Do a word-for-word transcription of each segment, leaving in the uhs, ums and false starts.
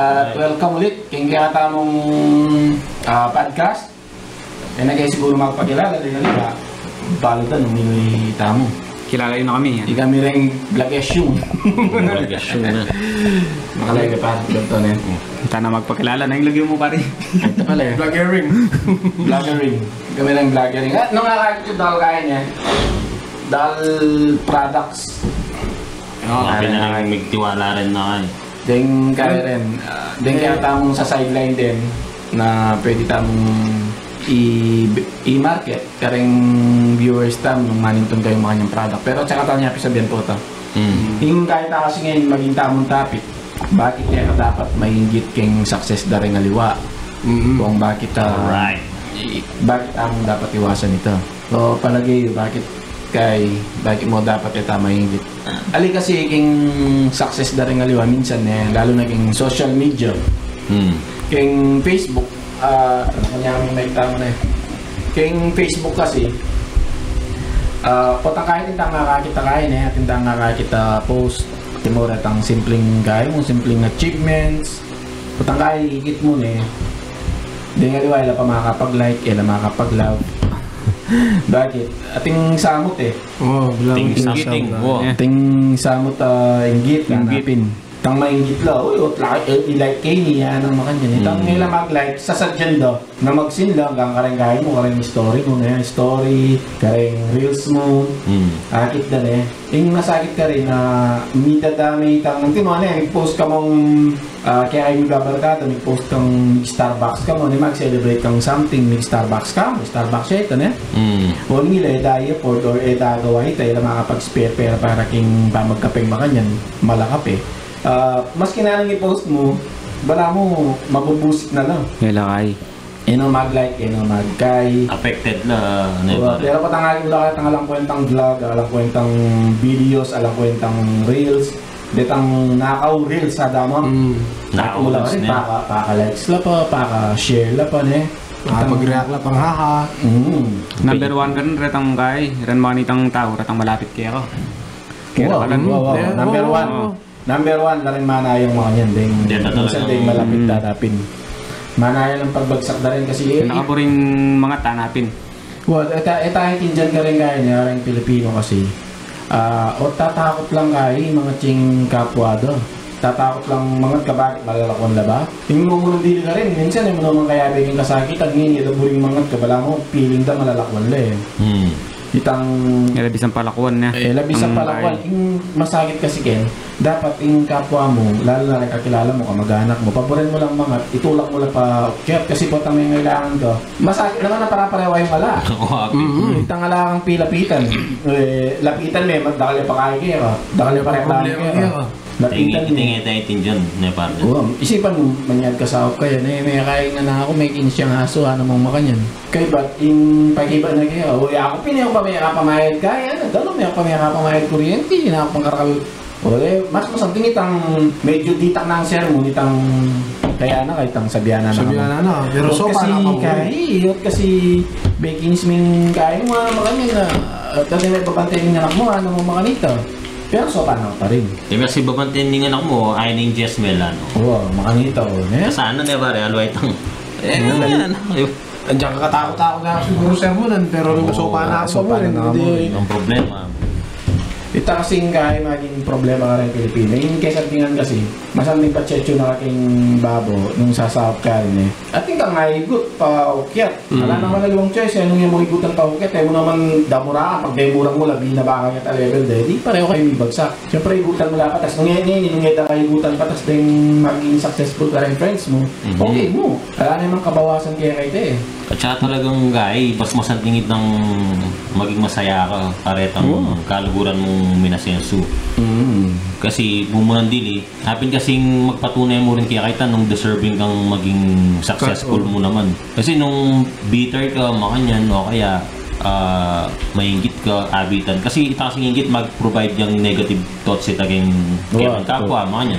At welcome ulit keng kekatamung, ah, podcast. E na kaya siguru magpakilala, dahil nga, balu ta nung minuy tamu. Kilala yu na kami, ha? Ikami reng vlog-esyung. Vlog-esyung na. Makalay ka pa, doktor, ne? Tana magpakilala na ing lagyu mu, pare. Ito pala, e. Vloggering. Vloggering. Ikami reng vloggering. Ah, nung akakit ku dahil kaya ne, dahil products. O, pwede na rin magtiwala rin na kaya. Deng kaya rin, ah, deng kaya tamung sa sideline din na pwede tamung i-, i-market kareng viewers tam nung manintun kayung makanyang product. Pero tsaka tamu nya pisabian pu ta. Mm. Ing kaya ta kasi ngeni maging tamung topic, bakit kaya ka dapat mainggit keng success da reng aliwa? Mm. Kung bakit, ah, Alright. i-, bakit tamung dapat iwasan ita? So, palage yu, bakit kay, bakit mu dapat e ta mainggit? Ali kasi king success da reng aliwa minsan, e, lalu na king social media. Hmm. King Facebook, ah, ano kanya kami may tama na, e. King Facebook kasi, ah, potang kaya atin tang akakit ta kaya, e, atin tang akakit ta post, timura tang simpleng kaya mu, simpleng achievements, potang kaya ikit mu, e. Deng aliwa, e la pa makapag-like, e la makapag-love. Bakit? Atin samut, e. O, bilang Ting samut, e. Ting samut, ah, inggit, inggit. Hanapin. Tang mainggit la, uy, ot la, e, i-like ke ini, yan ang makanyan. Itang e la mag-like, sasadyan da na magsin la, anggang kareng kaya mu, kareng story mu, ne, story, kareng reels mu. Hmm. Akit da, ne. Ing masakit karin na, midadame itang, antimo, ne, post ka mung, ah, kaya kayu magkabarkada, mag-post kang Starbucks ka mu, ne, mag-celebrate kang something, mag-Starbucks ka mu, Starbucks ya ita, ne? Mm. O nung ila, e da i-afford or e da gawa ita, e la makapag-spare pera para king pamagkapeng makanyan, mala kape. Ah, maski nanung i-post mu, balamu, mabubusit na la. E la kay. E na mag-like, e na mag-kay. Affected la, ne, pare? Pero potang ali mu la kaya tang alang kwentang vlog, alang kwentang videos, alang kwentang reels. Detang nakaw reels, ada mu. Mm. Nakaw reels, ne? Paka, paka-likes la pa, paka-share la pa, ne? Itang pag-react la pang haha. Mm. Number one karin retang kay, ren makanitang tau, retang malapit keka. Kaya wow, wow, wow. Number one. Number one, la rin manayang makanyan, deng, minsan deng malapit hanapin. Manaya lang pagbagsak da rin kasi, e, nakaburing mangat hanapin. Well, e ta, e ta intindian karin kaya ne, kareng Pilipino kasi, ah, o tatakut lang kaya mangat king kapwa da. Tatakut lang mangat ka, bakit, malalakuan la ba? Ing mumulung dili karin, minsan e mu naman kayabe king kasakitan, ngeni e da buring mangat ka, balamu feeling da malalakuan la, e. Hmm. Itang e la bisang palakuan na. E la bisang palakuan. Ing masakit kasi, Ken, dapat ing kapwa mu, lalu na reng kakilala mu, kamag-anak mu, paburen mu lang mangat, itulak mu la pa ukyat, kasi potang mengailangan ka. Masakit naman na pare-pareho kayung ala. Oo, abi. Mm-mm. Itang ala kang pilapitan. E, lapitan me, dakal ya pakain keka, dakal ya pareklaman keka. Lapitan me. Ing, ing, ing, ing, ing, ne, pare? Oo, isipan mu, manyad ka saup kaya, ne, mekakain na aku, mekinis yang asu, ana mung makanyan. Kaybat, ing pakibat na kaya, o, ya aku pin, e ku pa mekapamayad kaya, ne, dalu, e ku pa mekapamayad kuryenti, e na aku pangkarakal. O, e, mas masanting itang medyo ditak nang sermon, itang kaya na, kaya itang sabian na. Sabian na, no? Pero so, kasi, kaya, e, ot kasi, mekinis me ing kaya mu, makanyan na, e, kasi me babantay ning anak mu, ana mung makanita. Pero so, paano pa rin? E, kasi babantay ning anak mu, ay ning Jess Melano. Oo, makanita, o, ne? Kasana, ne, pare, alway tang. E, yan. Andiyan ka katakot-takot na siguro sermonan, pero nung kasopa na ako, sopa na mo, hindi. Ang problema. Ita kasi ing kaya maging problema kareng Pilipino. Ing kesantingan kasi, masanting patsetsu na king babo, nung sasaup ka rin e. Atin kang aigut pa ukyat. Mm. Ala naman aliwang choice, e, nung e mu igutan pa ukyat, e mu naman damurakan, pag demurang mu, labi na ba kaya ta level de, di pareho kayu mibagsak. Siyempre, igutan mu la patas. Nung e, nung e, nung e da ka igutan patas, deng maging successful kareng friends mu. Mhm. Okay mu. Ala namang kabawasan kaya kayta e. At saka talagang, gay, mas masanting itang maging masaya ka, karetang kaluguran mung minasensu. Mm. Kasi, mumunan dili, apin kasing magpatunay mu rin kaya kayta nung deserving kang maging successful mu naman. Kasi nung bitter ka, makanyan, o kaya, ah, mainggit ka, abitan. Kasi ita kasing inggit mag-provide yang negative thoughts ita keng, keng kapwa, makanyan.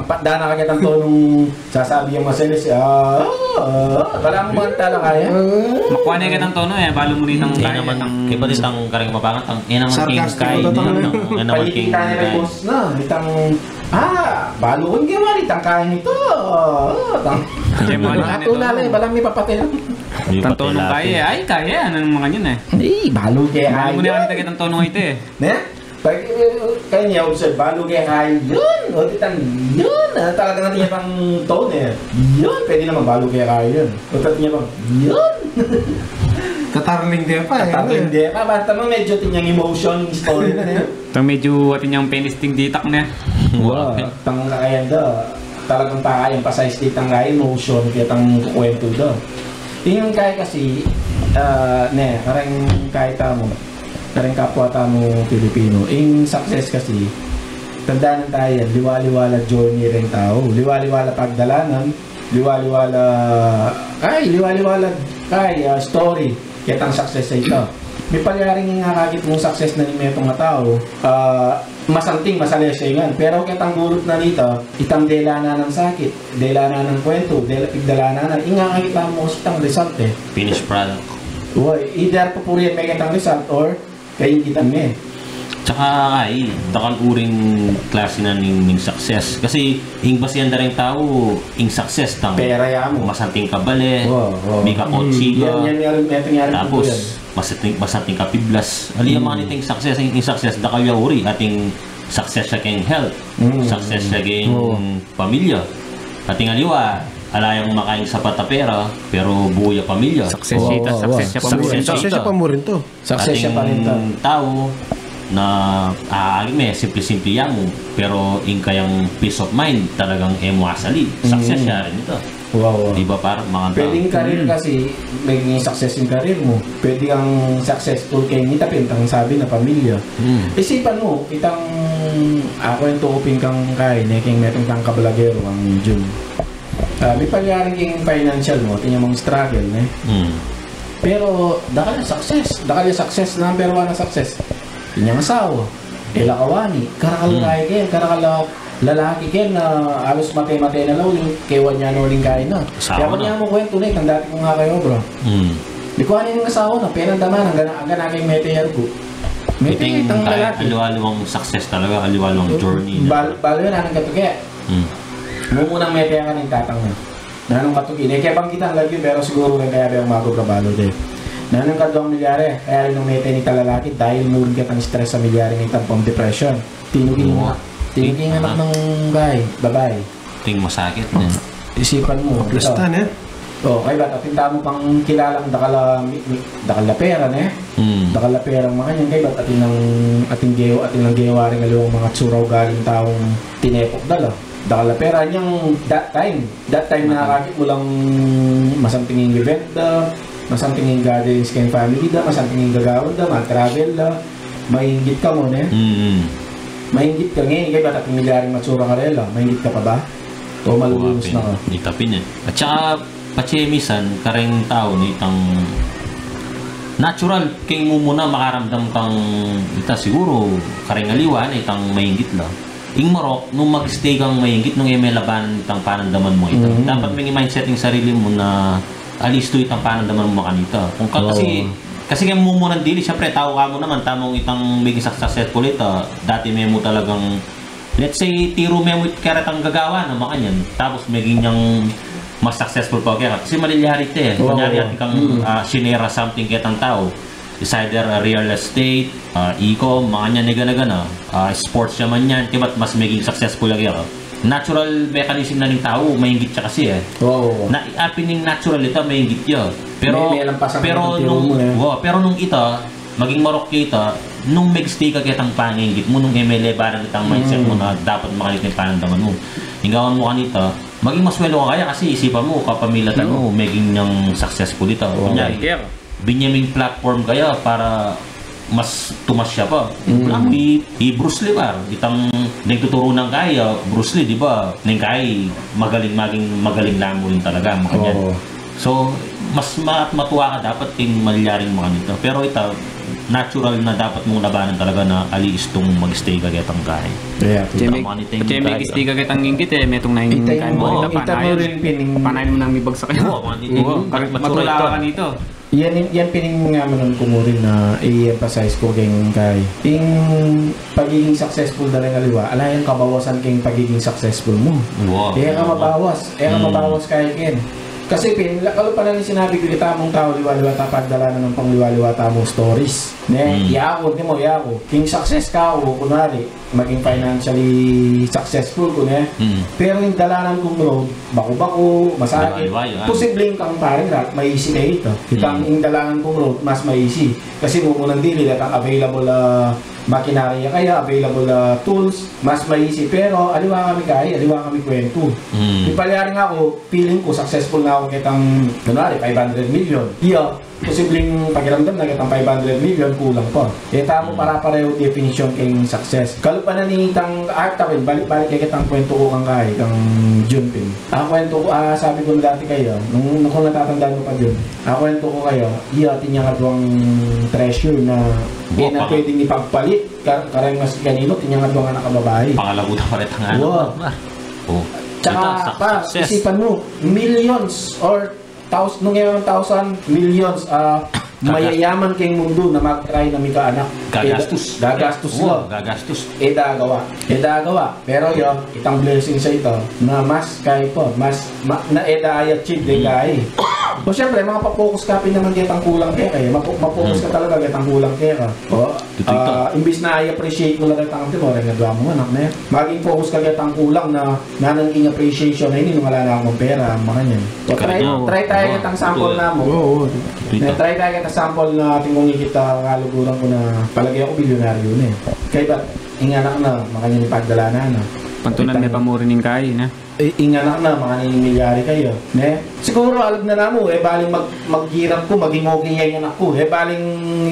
Patda na ka ketang tonung sasabi yang maselis, ah, ah, ah, wala mong mantala kaya. Makua ne ketang tono e, balu mu ne itang kaya, itang, iba ne itang kareng mapangan, itang, e naman king sarcastic kaya, itang, e naman king kaya. Boss na, itang, ah, balu mu ne itang kaya nito. Ah, itang, e, balu mu ne itang, balu mu ipapatay. Itang tonung kaya, ay, kaya, ano naman kanyan e. Ay, balu ke kaya. Balu mu ne itang tonung ite. Ne? Pag, eh, kanya, observe, balu ke kaya yun. O, itang yun. Ah, talaga natin niya pang tone e. Yun, pwede naman balu ke kaya yun. O, tatin niya pang yun. Tatarling de pa e. Tatarling de pa. Basta mo medyo tinyang emotion story na e. Itang medyo atin yang penis ting ditak na. Wow. Itang kakayan da. Talagang pakayang pasayis di itang kaya emotion, kaya itang kukwento da. Yung kaya kasi, ah, ne, kareng kaya tamu. Kareng kapwa tamu Pilipino, ing success kasi, tandaan tayo, liwa-liwa la journey reng tau, liwa-liwa la pagdalanan, liwa-liwa la, ay, liwa-liwa la, ay, ah, story, ketang success a ita. Mipalyaring ing akakit mung success na ning metung a tau, ah, masanting, masalese ngan. Pero ketang gulut na nita, itang dela na nang sakit, dela na nang kuwentu, dela, pigdala na nang, ing akakit mu kasi itang result e. Finished product. Uy, either pupurian me ketang result or kainggitan me. Tsaka, ay, dakal uring klase na ning, ning success. Kasi, ing basian da reng tau, ing success tang pera ya mu. Masanting ka bale, wow, wow, mika kotse ka. Yan, yan, yan, yan, yan, yan, tapos, yan. Masanting, masanting ka piblas. Ali, mm, ang mga niting success, ing, ing success, dakal ya uri, ating success ya keng health, mm, success ya keng, oo, pamilya. Ating aliwa, ala yang makaing sapat a pera, pero buo ya pamilya. Success ya ita, oo, success ya pamurin. Success ya pamurin to. Success ya pamurin to. Ating tau na, ah, me, simple-simple ya mu, pero ing kayang peace of mind, talagang e mu asali. Success ya rin ita. Wow, wow. Di ba, par, mga tau? Pwedeng career kasi, maging success ing career mu. Pwede kang successful keng ita, pintang sabi na pamilya. Hmm. Isipan mu, itang, aku, ing tuupin kang kaya, ne, keng metung kang kabalagero, kang Jun. Ah, mipalyaring keng financial mu, atin yang struggle, ne? Hmm. Pero, dakal ya success. Dakal ya success, number one a success. Inyang asawa. E la kawani, karakal, mm, kaya ken, karakal a lalaki ken na alos mate-mate na la uling kewan ya na uling kaya na. Asawa na. Kaya kanya mu kuwentu na, itang dati kung akay obra. Mm. Di ko aning asawa na, penandaman, anggang, anggang aking mete ya rugu. Mete, itang kaya lalaki. Aliwa-aliwang success talaga, aliwa-aliwang journey na. Bal-, balu yan, anang katuke. Mm. Mumunang mete ya kaning tatang na. Nanung katuki, ne, kaya bang kita lagi, pero siguro rin kaya bang mago brabalo de. Nanung kaduang milyari, kaya rin nung mete nita lalaki, dahil murin ketang stress a milyari nita pang depression. Tinuki nga, tinuki nga anak nung guy, babae. Ting masakit na. Isipan mu, Basta, ne? O, kaya ba't atin tamu pang kilalang dakal a, mi-, mi-, dakal a pera, ne? Hmm. Dakal a pera, makanyan, kaya ba't atin nang, atin gewa, atin nang gewa rin aliwang mga tsura ugaling taung tinepok dala. Dakal a pera, nyang that time, that time na kakit mu lang masanting ing event da, masanting ing gatherings keng family da, masanting ing gagawan da, ma-travel da, mainggit ka mu, ne? Mm. Mainggit ka nge, kaya ba't atin milyaring matsura karela, mainggit ka pa ba? O malulusna ka? Ita pin e. At saka, patse misan, kareng tau, ne, itang natural, keng mumuna, makaramdam kang, ita siguro, kareng aliwa, ne, itang mainggit la. Ing marok, nung mag-stay kang mainggit, nung e me labanan itang panandaman mu ita. Mm. Dapat maging mindset ing sarili mu na alistu itang panandaman mu makanita. Kung ka, kasi, kasi kaya mumunan dili, siyempre, tau ka mu naman, tamung itang maging successful ita, dati me mu talagang, let's say, tiru me mu it keretang gagawa na makanyan, tapos maging yang mas successful pa kaya. Kasi malilyari ita e. Kunyari, atin kang, ah, sinera something ketang tau. It's either a real estate, ah, e-com, mga nyan, gana-gana, ah, sports naman yan, kaya ba't mas maging successful lagi ako? Natural mechanism na ning tau, mainggit siya kasi e. Oo. Na, apin ning natural ita, mainggit ya. Pero, May, may lampasan ka pero ng tiro nung, mo e. Wow, pero nung ita, maging marok kita, nung mag-stay ka ketang panginggit mu, nung e me lebaran itang mindset mu na dapat makanit ing panandaman mu. Ing gawan mu kanita, maging maswelo ka kaya kasi isipan mu, kapamilatan mu, maging yang successful ita. Oo. Kunyari, Binyeming platform kaya para mas tumas siya pa. Mm. Alam mo, i, i Bruce Lee ba? Itang nagtuturo ng kaya, Bruce Lee, di ba? Nang kaya, magaling, maging magaling lang mo rin talaga, mga ganyan. Oo. So, mas ma-, matuwa ka dapat king malyaring mga nito. Pero ita, natural na dapat mung labanan talaga na aliistung mag-stay ka ketang kaya. Kaya, Kaya may, mga niting kaya may kaya. Stay ka ketang inggit e, metung na yung Ita kaya yung mo, mga ita panayan. Mo rin pining Panayan mo nang may bagsak yun. Oo, mga niting Oo, mat-, matula ka ito. Kanito. Yan, yan pin ing amanan ku mu rin na i-emphasize ku keng kay. Ing pagiging successful da ring aliwa, ala yang kabawasan keng pagiging successful mu. Wow. E ka mabawas, e ka mabawas kay ken. Kasi pin, la-, kalupa na ning sinabi ku, kita mung tau, liwa-liwa ta pagdalanan ng pangliwa-liwa tamung stories. Ne, yaku, di mo, yaku. King success ka, o kunwari, maging financially successful ku ne. Mm. Pero ing dalanan kung road, baku-baku, masakit. Liwa-liwa yun. Posibleng kang paring rat, maisi kaya ito. Kitang ing dalanan kung road, mas maisi. Kasi mumunan dili, datang available, ah, makinarya kaya, available, ah, tools, mas maisi. Pero aliwa kami kaya, aliwa kami kwentu. Mm. Di palyari nga ku, feeling ku, successful na ku ketang, kunwari, five hundred million. Iya, Posibleng pakiramdam na ketang five hundred million, kulang pa. E tamu para-pareho definition keng success. Kalupa na nitang art, akin, balik-balik kaya ketang kwentu ku kang kay, kang Jun pin. A kwentu ku, a, sabi ku na dati kaya, nung, nung kung natatandaan mu pa, Jun. A kwentu ku kaya, iya, atin yang aduang treasure na, e na pwedeng ipagpalit, ka-, kareng mas kanino, atin yang aduang anak a babai. Pangalagutan pa rin ang anak. Wow. Oh. Tsaka, pa, isipan mu, millions or Taus-, nung e man thousand, millions, ah, mayayaman keng mundu na mag-try na mikaanak. Gagastus. E da-, gagastus la. Gagastus. E da agawa. E da agawa. Pero yu, itang blessing sa ita, na mas kaya pa, mas, ma-, na e da i-achieve, de kaya. O, siyempre, makapapokus ka pin naman ketang kulang keka, e. Mapo-, mapokus ka talaga ketang kulang keka. O, ah, imbis na i-appreciate mu la ketang, di ba, ketang aduang anak, ne? Maging focus ka ketang kulang na, nanung ing appreciation na ini nung ala na kung pera, makanyan. O, try, try tayo ketang sample namu. Oo, oo. Ne, try tayo ketang sample na atin kung ikit a kaluguran ku na palage ku bilyonaryo ne. Kaybat, ing anak na, makanyan ipagdalanan na. Pantunan me pa mu rin ing kaya, ne? E, ing anak na, makanyan ing milyari kaya, ne? Siguro, alam na namu, e baling mag-, maghirap ku, maging okay ya ing anak ku. E baling,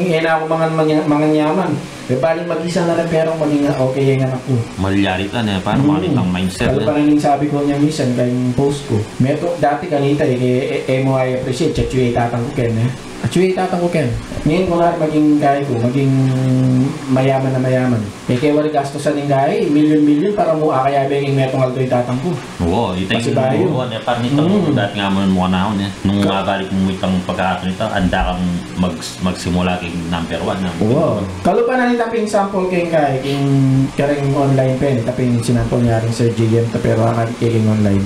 e na ku mangan-, manya-, manganyaman. E baling mag-isa na rin, pero maging okay ya ing anak ku. Malyari ta, ne? Paano makanitang mindset, ne? Kalupa na ning sabi ku niya minsan, keng post ku. Meto, dati kanita, e, e, e mu i-appreciate, atsu ya i tatang ku ken, ne? Atsu ya i tatang ku ken. Ngeni, kunwari, maging kaya ku, maging mayaman na mayaman. E ke wari gastusan ing kaya, milyon-milyon para mu akayabe king metung aldo i tatang ku. Oo, ita ing, pasibayu. Oo, ne, parang itang dati nga mu, mu kanakun, e. Nung mabalik mu itang pagkakataon ita, anda kang mag-, magsimula king number one, number two. Oo. Kalupa na nita pin sample keng kaya, king kareng online pin, ita pin sinample niya rin Sir J M, ta pero akakit ke king online.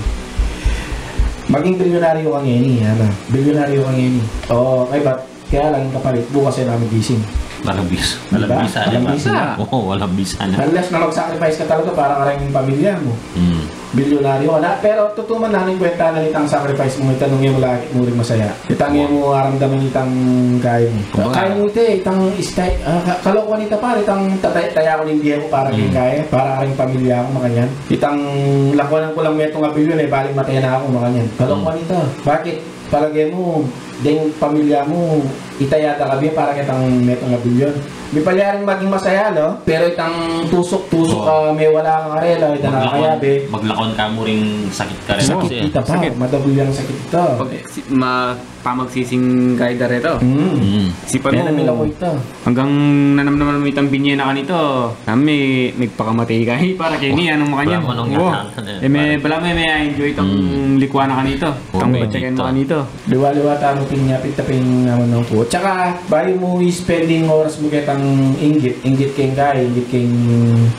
Maging bilyonaryo ka ngeni, ano? Bilyonaryo ka ngeni. O, kaybat, kaya lang kapalit, bukas e na kami gising. Walang bis-, walang bisa na. Walang bisa na. Oo, walang bisa na. Unless na mag-sacrifice ka talaga para kareng pamilya mu. Hmm. Bilyonaryo ka na, pero tutu man, nanu ing kwenta na nitang sacrifice mu, ita nung e mu lagi mu ring masaya. Ita nung e mu aramdaman itang kaya mu. Kumbaga, kaya mu ita, itang istay, ah, ka-, kalokohan ita, pare, itang tatay-, taya ku ning bie ku para keng kaya, para kareng pamilya ku, makanyan. Itang lakuanan ku lang metung a bilyon e, baling matay na ku, makanyan. Kalokohan ita. Bakit? Palage mu, deng pamilya mu, itaya da ka bie para ketang metung a bilyon. Mipalyaring maging masaya, no? Pero itang tusuk-tusuk a mewala ka karela, ita na kaya, be. Maglakwan ka mu ring sakit karela. Sakit ita, pa. Madagul yang sakit ita. Pag, si, ma-, pamagsising kaya da reta. Mm. Sipan mu, hanggang nanamnaman mu itang binye na kanita. Kami, migpakamatay kaya para keni, nanu, makanyan. Balamu, e me, balamu e me-enjoy itang likuan na kanita. Itang batyakan na kanita. Liwa-liwa tamu pin, yapit ta pin naman nang ku. Tsaka, bayu mu i-spending oras mu ketang inggit, inggit keng kaya, inggit keng,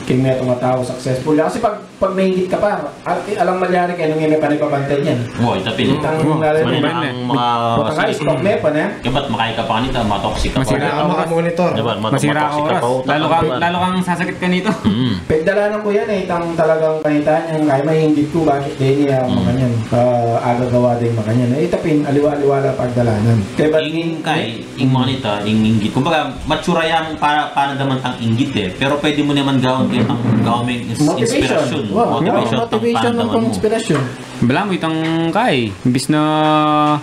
keng metung a tau successful. Kasi pag, pag mainggit ka pa, al-, alang malyari kaya nung e me pa na ipabantay niyan. Wa, ita pin. Itang, wa, lalim, itang, e, maka-, baka nga, stop me pa na. Kaybat makai ka pa kanita, matoxic ka pa. Masira, maka-monitor. Diba? Masira oras. Lalo kang, lalo kang sasakit kanita. Mm. Pagdalanan ku yan e, itang talagang kanita niyan, kaya mainggit ku, bakit keni, makanyan. Ah, agagawa deng makanyan. E, ita pin, aliwa-aliwa la pagdalanan. Kaybat ing, kay, ing makanita, ing inggit. Kumbaga, matsura yang pa-, panadaman tang inggit e. Pero pwede mu naman gawan kaya tang, gawan meng ins-, inspirasyon. Motivation. Wa, motivation tang panadaman mu. Inspirasyon. Balamu itang kay, imbis na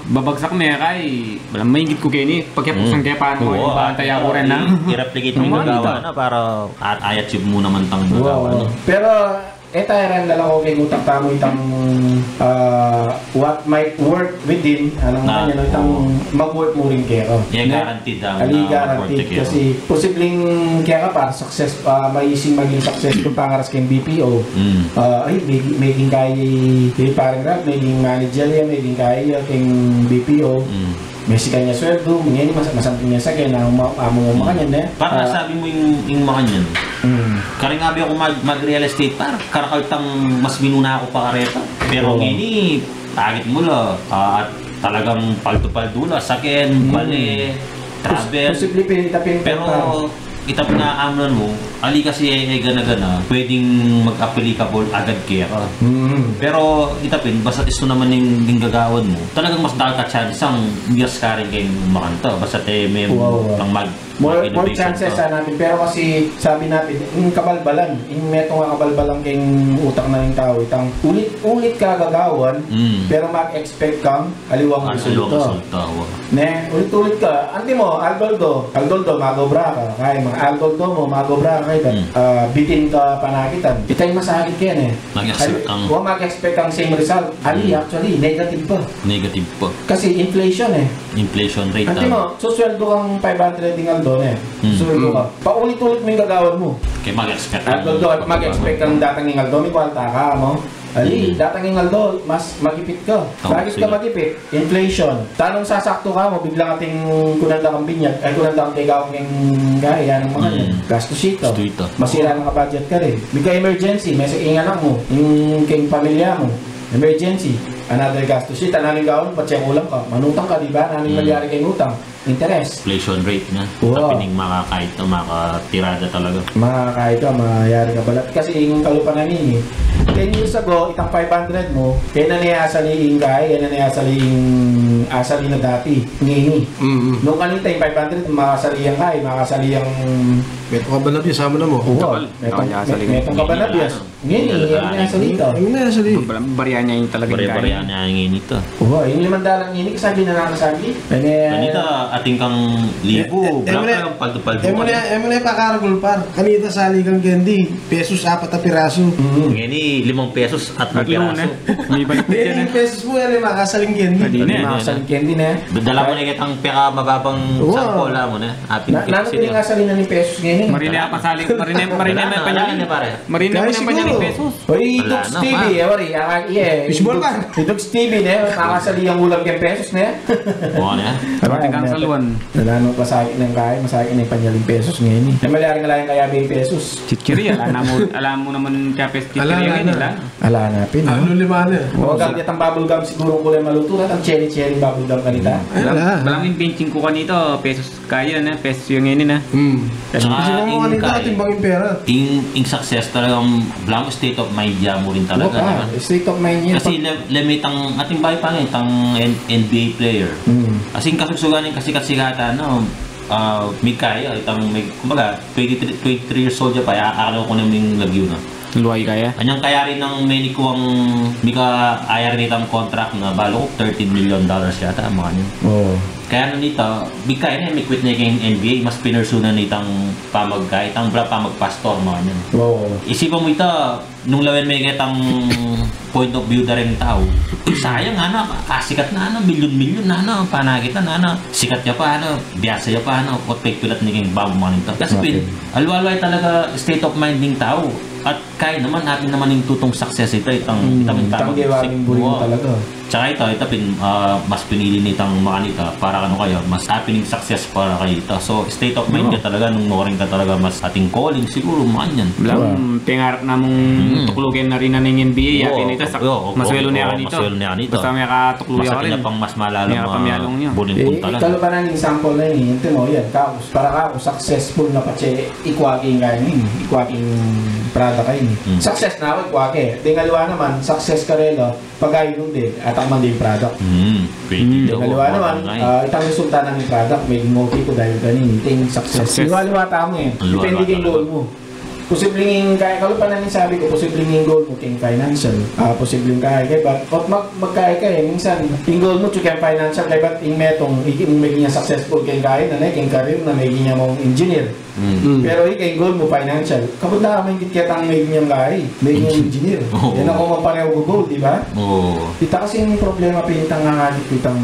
babagsak me kay, balamu mainggit ku keni, pagkepusan kaya pa, ano, wa, bantay aku rin na. I-, i-replicate mu yung gagawa na para a-, i-achieve mu naman tang gagawa, no? Pero, e, taya rin lalako keng utak tamu itang, ah, what might work within, ano nga yan, itang mag-work mu rin kaya. Yeah, guaranteed, ah, ali na guaranteed mag-work kaya. Kasi posibleng kaya ka pa, success, ah, maising maging successful pangaras keng B P O. Mm. Ah, ay, may, may ging kaya, kay parang Ralph, may ging manager ya, may ging kaya keng B P O. Mm. Mesikan ya sweldu, ngeni mas-, masanting ya sa kena, uma-, amu, makanyan, e. Parang nasabi mu ing, ing makanyan. Mm. Karing abi aku mag-, mag-real estate, par, karakal tang mas minuna aku pa kareta. Pero ngeni, target mu la, ah, talagang paldu-paldu la, saken, bale, travel. Posible pin, ita pin, pero ita pin, amunan mu, ali kasi e, e gana-gana, pwedeng mag-applicable agad kaya ka. Mm. Pero ita pin, basta isu naman ing, ing gagawan mu, talagang mas dakal ka tsansang miyas ka rin keng makanta. Basta e me pang mag-, more, more chances natin. Pero kasi sabi natin, ing kabalbalan, ing metung a kabalbalan keng utak na ning tau, itang ulit-ulit ka gagawan, pero mag-expect kang aliwang resulta. Aliwang resulta, wa. Ne, ulit-ulit ka. Antimo, aldo-aldo. Aldo-aldo, mag-obra ka. Kay, mag-aldo-aldo mu, mag-obra ka, kay, ah, bitin ka panakitan. Ita ing masakit kaya, ne? Mag-expect kang, wa, mag-expect kang same result. Ali, actually, negative pa. Negative pa. Kasi inflation, e. Inflation rate. Antimo, susweldo kang five hundred ing aldo, ne? Susweldo ka. Paulit-ulit mu ing gagawan mu. Kay mag-expect kang, aldo-aldo, mag-expect kang datang ing aldo, may kwalta ka, mo? Ali, datang ing aldo, mas magipit ka. Bakit ka magipit? Inflation. Tanung sasaktu ka mu, biglang atin kunan da kang binyag, ay, kunan da kang kaigawan keng gaya, nung makanyan. Gastus ita. Gastus ita. Masira na ing budget ka rin. Bigla emergency, mesa ing anak mu, ing keng pamilya mu. Emergency. Another gastus ita, nanu ing gawan, patse kulang ka. Manutang ka, di ba? Nanu ing malyari keng utang? Interest. Inflation rate na. Wa. Tapi ning makakait na, makatirada talaga. Makakait ka, mayari ka balat. Kasi ing kalupa na ngeni, ten years ago, itang five hundred mu, kena ne asali ing kaya, kena ne asali ing asali na dati. Ngeni. Mm-mm. Nung kanita ing five hundred, makasali yang kaya, makasali yang metung kaban na bias, amu na mu. Wa. Metung, metung kaban na bias. Ngeni, e, e na asali ita. E na asali. Barian ya ing talagang kaya. Barian ya ing ngeni ita. Wa, ing limang dalan ngeni, kasabi na nang kasabi. Kanita, atin kang libu, e, e, blanka, paldu-paldu. E mu ne, e mu ne pakaragul, par. Kanita sali kang candy, pesus apat a pirasu. Mm. Ngeni, limang pesus, atlung pirasu. Ngeni, pesus mu, e, makasaling candy. Makasaling candy na. Dala mu ne ketang peka mababang sample, amu ne. Apin, nanu pin ing asali na ning pesus ngeni? Marine, pasali, marine, marine, panyali. Marine, panyali pesus. Oy, Dux T V, e, wari, ah, iye. Fishball, par. Dux T V, ne, makasali yang ulam keng pesus, ne? Wa, ne? Luan. Ala nung masakit nang kaya, masakit nang panyaling pesos ngeni. E, malyari nga lang kaya bing pesos. Chichiri, ala na mu, ala mu naman kaya pes-, chichiri ngeni, ala. Ala na pin, ala. Lima na. O, gamit itang bubble gum siguru kula malutu, itang cherry-cherry bubble gum kanita. Ala. Balang, balang ing benching ku kanita, pesos kaya na, pesos ing ngeni na. Hmm. Kasi ing kaya, ing, ing success talagang balang state of mind ya mu rin talaga, di ba? State of mind ya. Kasi le-, lemitang atin bay pa nga, itang N-, N B A player. Hmm. Kasi ing kasugsugan ning kasikat-sikatan, no? Ah, migkaya, itang mig-, kumbaga, twenty-three, twenty-three years old ya pa, ya, akala ku na ming lagyu na. Luay kaya? Anyang kaya rin nang menikuang mika-aya rin itang contract na balu ku thirteen million dollars yata, mga yun. Oo. Kaya na nita, migkaya na, mi-quit na king N B A, mas pinursue na nitang pamagkaya, itang bala pamagpastor, mga yun. Oo. Isipan mu ita, nung lawen me ketang point of view da ring tau. Sayang, ana, kasikat na, ana, milyon-milyon na, ana, panakit na, ana, sikat ya pa, ana, biyasa ya pa, ana, ot pigpilat ne king babo maninta. Kasi pin, alwa-alwa talaga state of mind ning tau. At kaya naman, atin naman ing tutung success ita, itang, itang, itang buri talaga. Tsaka ita, ita pin, ah, mas pinili nitang makanita para kanu kaya, mas happening success para kayita. So, state of mind ka talaga nung nukarin ka talaga mas ating calling siguru, makanyan. Balang, pingarap namung tuklukin na rin na ning N B A, atin ita, masuelu ne kanita. Masuelu ne kanita. Basta mekatuklu ya karin. Pang mas malala, mekapamyalung ya. Buling punta lang. Kalupa na ning sample na ini, ente mo, yan, kaku, para kaku, successful na patse, ikwa king kaya ini, ikwa king product ini. Success na aku, ikwa ke. Deng aliwa naman, success karela, pagayun de, atak man ding product. Hmm, pwede. Deng aliwa naman, ah, itang resulta na ning product, meging okay ku dahil kanini, ita ing success. Success. Aliwa-aliwa tamu e. Depende king goal mu. Posibleng ing kaya, kalupa na ning sabi ku, posibleng ing goal mu king financial. Ah, posibleng kaya, kaybat, ot mag-, magkaya ka e, minsan, ing goal mu, tsaka ing financial, kaybat, ing metung, ing meging ya successful king kaya, na, king career, na meging ya mung engineer. Hmm. Pero ika ing goal mu financial. Kabud na ka maingit ketang maging yang kaya, maging yang engineer. Oo. Yan aku mapareho ku goal, di ba? Oo. Ita kasi ing problema pin itang akakit ku itang,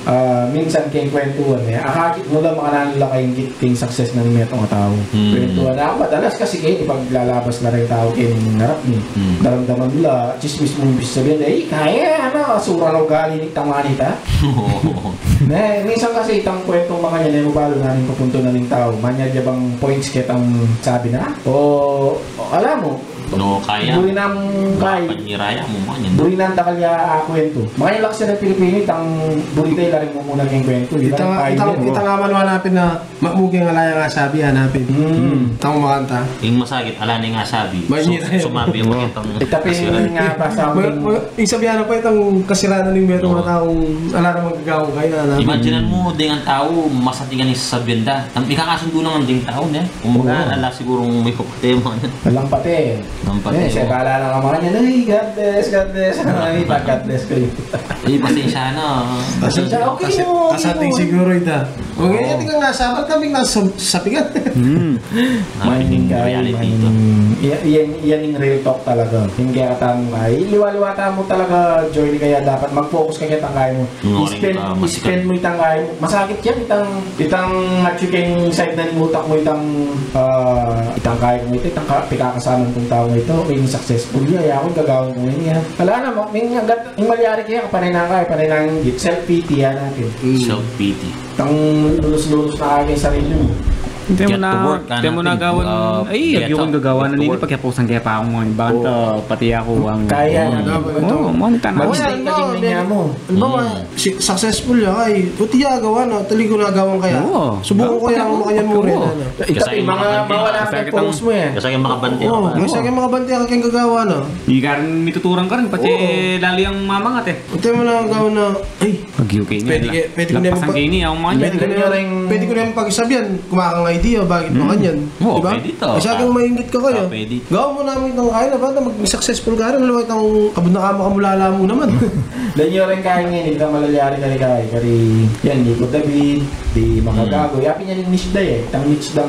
ah, minsan keng kwentuhan e. Akakit mu la makananu la kaingit keng success na ning metung a tau. Hmm. Kwentuhan na. Aku madalas kasi keni paglalabas la ring tau keng arap mi. Hmm. Daramdaman mu la, tsismis mu, ibig sabihin, e, kaya, ana, asura na ugali nitang manita. Oo. Ne, minsan kasi itang kwentung makanyan, e mu balu nanu ing pupuntu na ning tau. Manyad ya bang points ketang sabi na? O, o, ala mu, no, kaya. Buri nang kaya. Panyiraya mu, makanyan. Buri nang dakal ya, ah, kwentu. Makanyan la kasi ring Pilipino, itang buri da la ring mumuna keng kwentu. Ita, ita, ita naman, ala pin na Mamuge nga la yang asabi, hanapin. Hmm. Tau makanta. Ing masakit, ala ne ing asabi. Su-, sumabi ang makitang. Ita pin ing, ah, basa. Ing sabi na pa itang kasiranan ning metung a taung ala na magagawa kaya, hanapin. Imagine mu, deng tau, masakit ing sasabian da. Ikakasundu na ngan deng tau, ne? Kumbaga, ala sigurung may pate, mga yan. Walang pate. Walang pate, e, siya, o. Kala na ka, mga yan, "Uy, God bless, God bless." Ay, pag God bless kayu. E, pasensya na. Pasensya, okay, kasi, okay, kasating siguru ita. O, ganyan, tingnan nga, sabat kami nga sab-, sapigan. Hmm. Maning reality ito. Yan, yan, yan ing real talk talaga. Ing kaya tamu kaya, liwa-liwa tamu talaga, Joy, kaya dapat mag-focus ka ketang kaya mu. I-spend, i-spend mu itang kaya mu. Masakit yan, itang, itang atyu keng side na ning utak mu, itang, ah, itang kaya mu ita, itang ka-, pikakasaman kung tau mu ita, okay, successful ya, ya aku, gagawan ku ini, ya. Ala na, ma-, may nga, gat-, ing malyari kaya, panay na kaya, panay na ing self-pity, yan natin. Self-pity. Itang lulus-lulus na kaya ing sarili mu. Ita mu na, ita mu na gawan, ay, agyu kung gagawan na nini, pagkapusan kaya pa akung, banta, pati aku ang kaya na. O, manita na. Mag-stay ka din niya mu. Halimbawa, successful ya, ay, o, ti ya gawan na, tali ku na gawan kaya. Subukan ku kaya ang makanyan mu rin, ano. Ita pin, mawala ang focus mu, e. Kasi kaya makabanti ka. O, kasi kaya makabanti ka keng gagawan na. Ika rin mituturan ka rin, pati lalo yang mamangat, e. Ita mu na gawan na, ay, pwede ku na, pwede ku na, pwede ku na pagsabian, kumakang idea, bakit makanyan? O, di ba? Pwede ita. Kasi kung maingit ka kaya, gawan mu naman itang kaya na, bata maging successful ka rin, alam mo, itang kabud na kama kamulala mu naman. Deng yu rin kaya ngeni, ita malalyari kari kaya, kari, yan, ni Pu David, di makagago, yapin yan ing niche da, e, itang niche dang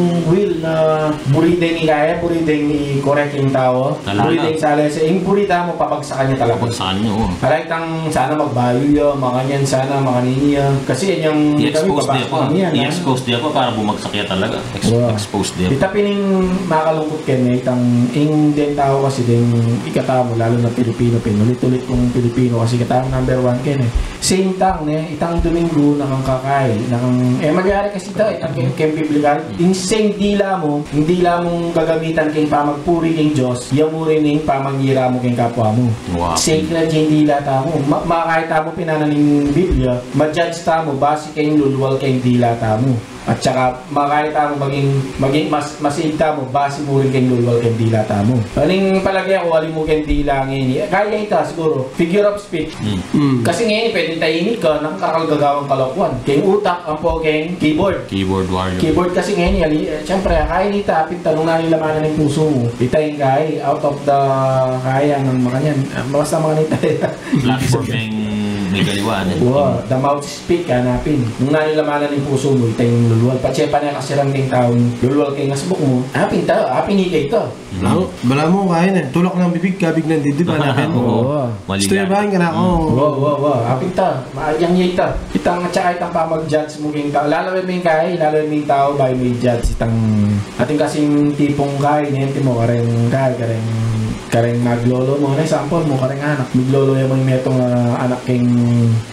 will na buri deng ikaya, buri deng i-correct ing tau. Talaga. Buri deng salese, ing buri tamu, pabagsakan ya talaga. Pabagsakan ya, o. Ala itang sana magbayu ya, makanyan sana, makanini ya. Kasi yan yang kami, i-expose de pa. Pabagsakan yan, a. I-expose de pa para bumagsak ya talaga. Ex-, expose de pa. Ita pin ing makalungkut keni, itang ing deng tau kasi deng ikatamu, lalu na Pilipino pin, ulit-ulit kung Pilipino kasi ikatamu number one keni. Same tang, ne, itang Domingo, nakang kakai, nakang, e, malyari kasi ita, itang keng, keng biblikal. Ing same dila mu, ing dila mung gagamitan keng pamagpuri keng Dios, ya mu rin ing pamangira mu keng kapwa mu. Wow. Sacred ya ing dila tamu. Ma-, makakaya tamu pin anan ning Biblia, ma-judge tamu base keng lulwal keng dila tamu. At saka, makakaya tamu maging, maging mas-, masiig tamu base mu rin keng lulwal keng dila tamu. Aning palage ku, ali mu keng dila ngeni. Kaya ita, siguru, figure of speech. Mm. Mm. Kasi ngeni, pwedeng tahimik ka, nakakal gagawang kalokohan. Keng utak, ampo keng keyboard. Keyboard warrior. Keyboard kasi ngeni, ali, e, siyempre, kaya nita, pin tanung na ning lamanan ning pusu mu. Ita ing kaya, out of the, kaya nang makanyan. Ah, basta makanyan ita. Platform ing migaliwa, ne? Wa, the mouth speak, ana pin. Nung nanu ing lamanan ning pusu mu, ita ing lulwal. Patse pa ne kasiran keng taung lulwal keng asbuk mu. Apin ta, apin ika ita. Mm. Balamu, balamu kaya ne. Tulak nang bibig, kabig nang dibdib, ana pin. Oo. Wa, wa, wa. Apin ta. Ma-, yang ya ita. Itang, at saka itang pamag-judge mu keng tau. Lalawen mu ing kaya, lalawen mu ing tau, bayu mu i-judge itang, atin kasing tipung kaya, ne, antimo, kareng kaya, kareng Kareng maglolo mu, anu, example mu, kareng anak. Miglolo ya mu ing metung, ah, anak keng,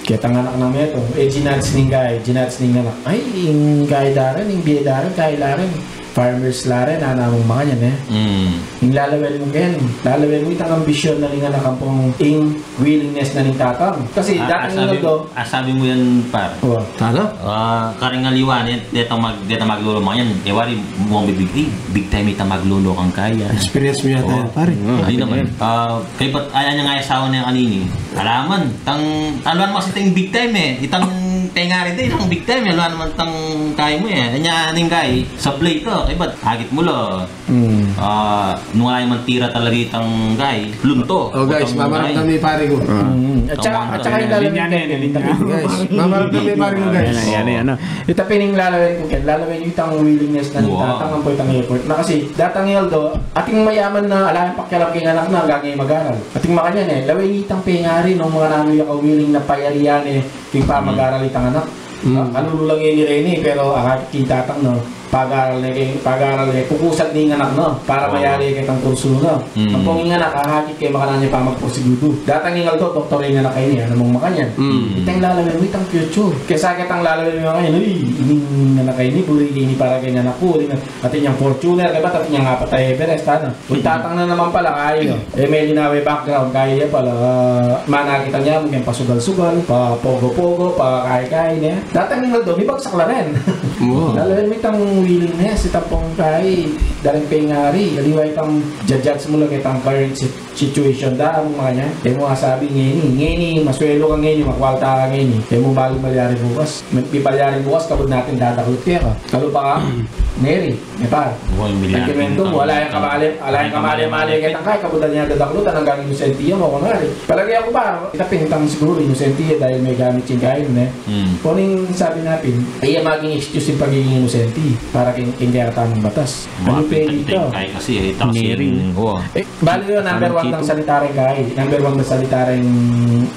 ketang anak nang metung. E, jinudge ning kaya, jinudge ning anak. Ay, ing kaya da rin, ing bie da rin, kaya la rin. Farmers la rin, ana mung makanyan, e. Mm. Ing lalawen mu ken, lalawen mu itang ambisyon na ning anak ampong ing willingness na ning tatang. Kasi, ah, datang ing aldo, Asabi mu yan, par. Wa. Ano? Ah, kareng aliwa, ne, detang mag-, detang maglolo makanyan. E, wari, mukhang bibig, e, big time itang maglolo kang kaya. Experience mu yata yan, pare. Mm, di naman. Ah, kaybat, ayan yang asawa na kanini. Alaman, tang, aluan mu kasi itang big time, e. Itang tengari, itang big time, e. Aluan naman tang kaya mu, e. Anya, aning kaya, sablay ka, kaybat, agit mu la. Mm. Ah, nung ayan man tira talaga itang kaya, lunto. Oh, guys, mamaramdam ne pare ku. Mm. At saka, at saka ing lalawen, guys, mamaramdam ne pare ku, guys. Yan, yan, yan, yan. Ita pin ing lalawen ku ken, lalawen yu itang willingness na ning tatang ampo itang effort na kasi datang ing aldo, atin mayaman na ala yang pakialam keng anak na, anggang e mag-aral. Atin makanyan, e, lawen yu itang pengari nung makananu ya ka willing na payarian, e, king pamag-aral itang anak. Mm. Ah, kalulu la ngeni reni, pero akakit king tatang, no, pag-aral ne keng, pag-aral ne, kukusad ne ing anak, no, para mayari ketang kursu, no. Mm. Ampong ing anak, akakit keng makananu ya pamagpursigudu. Datang ing aldo, doktor ing anak a ini, ana mung makanyan. Mm. Itang lalawen mu itang future. Kesa ketang lalawen mu makanyan, uy, ining anak a ini, buri ini para keng anak ku, uling atin yang Fortuner, kaybat atin yang apat a Everest, ana. Ing tatang na naman pala, kaya, e, meli na we background, kaya pala, ah, manakit ya mu keng pasugal-sugal, papogo-pogo, pakay-kay, ne. Datang ing aldo, mibagsak la rin. Wow. Lalawen mu itang willingness, itang pungkay, daring pengari, aliwa itang judge mu la ketang current si-, situation da, ampong makanyan. E mu asabi ngeni, ngeni, masweldo ka ngeni, makwarta ka ngeni. E mu balu malyari bukas. Mipalyari bukas, kabud na atin dadaklut keka. Kalupa ka, Mary. E, par. Wa, ing milyari. Nagkimentum, ala yang kamali, ala yang kamali-mali ketang kaya, kabud na atin dadaklutan, anggang inosente ya mu, kunwari. Palage ku, par, ita pin itang siguru inosente ya dahil megamit yang kaya, ne? Hmm. Kuning sabi na pin, e ya maging excuse ing pagiging inosente para keng, keng kekatamung batas. Wa, anu pin ita? Kaya kasi, e, ita kasi Mary. Wa. E, balu yu, number one dang salita reng kaya, number one dang salita reng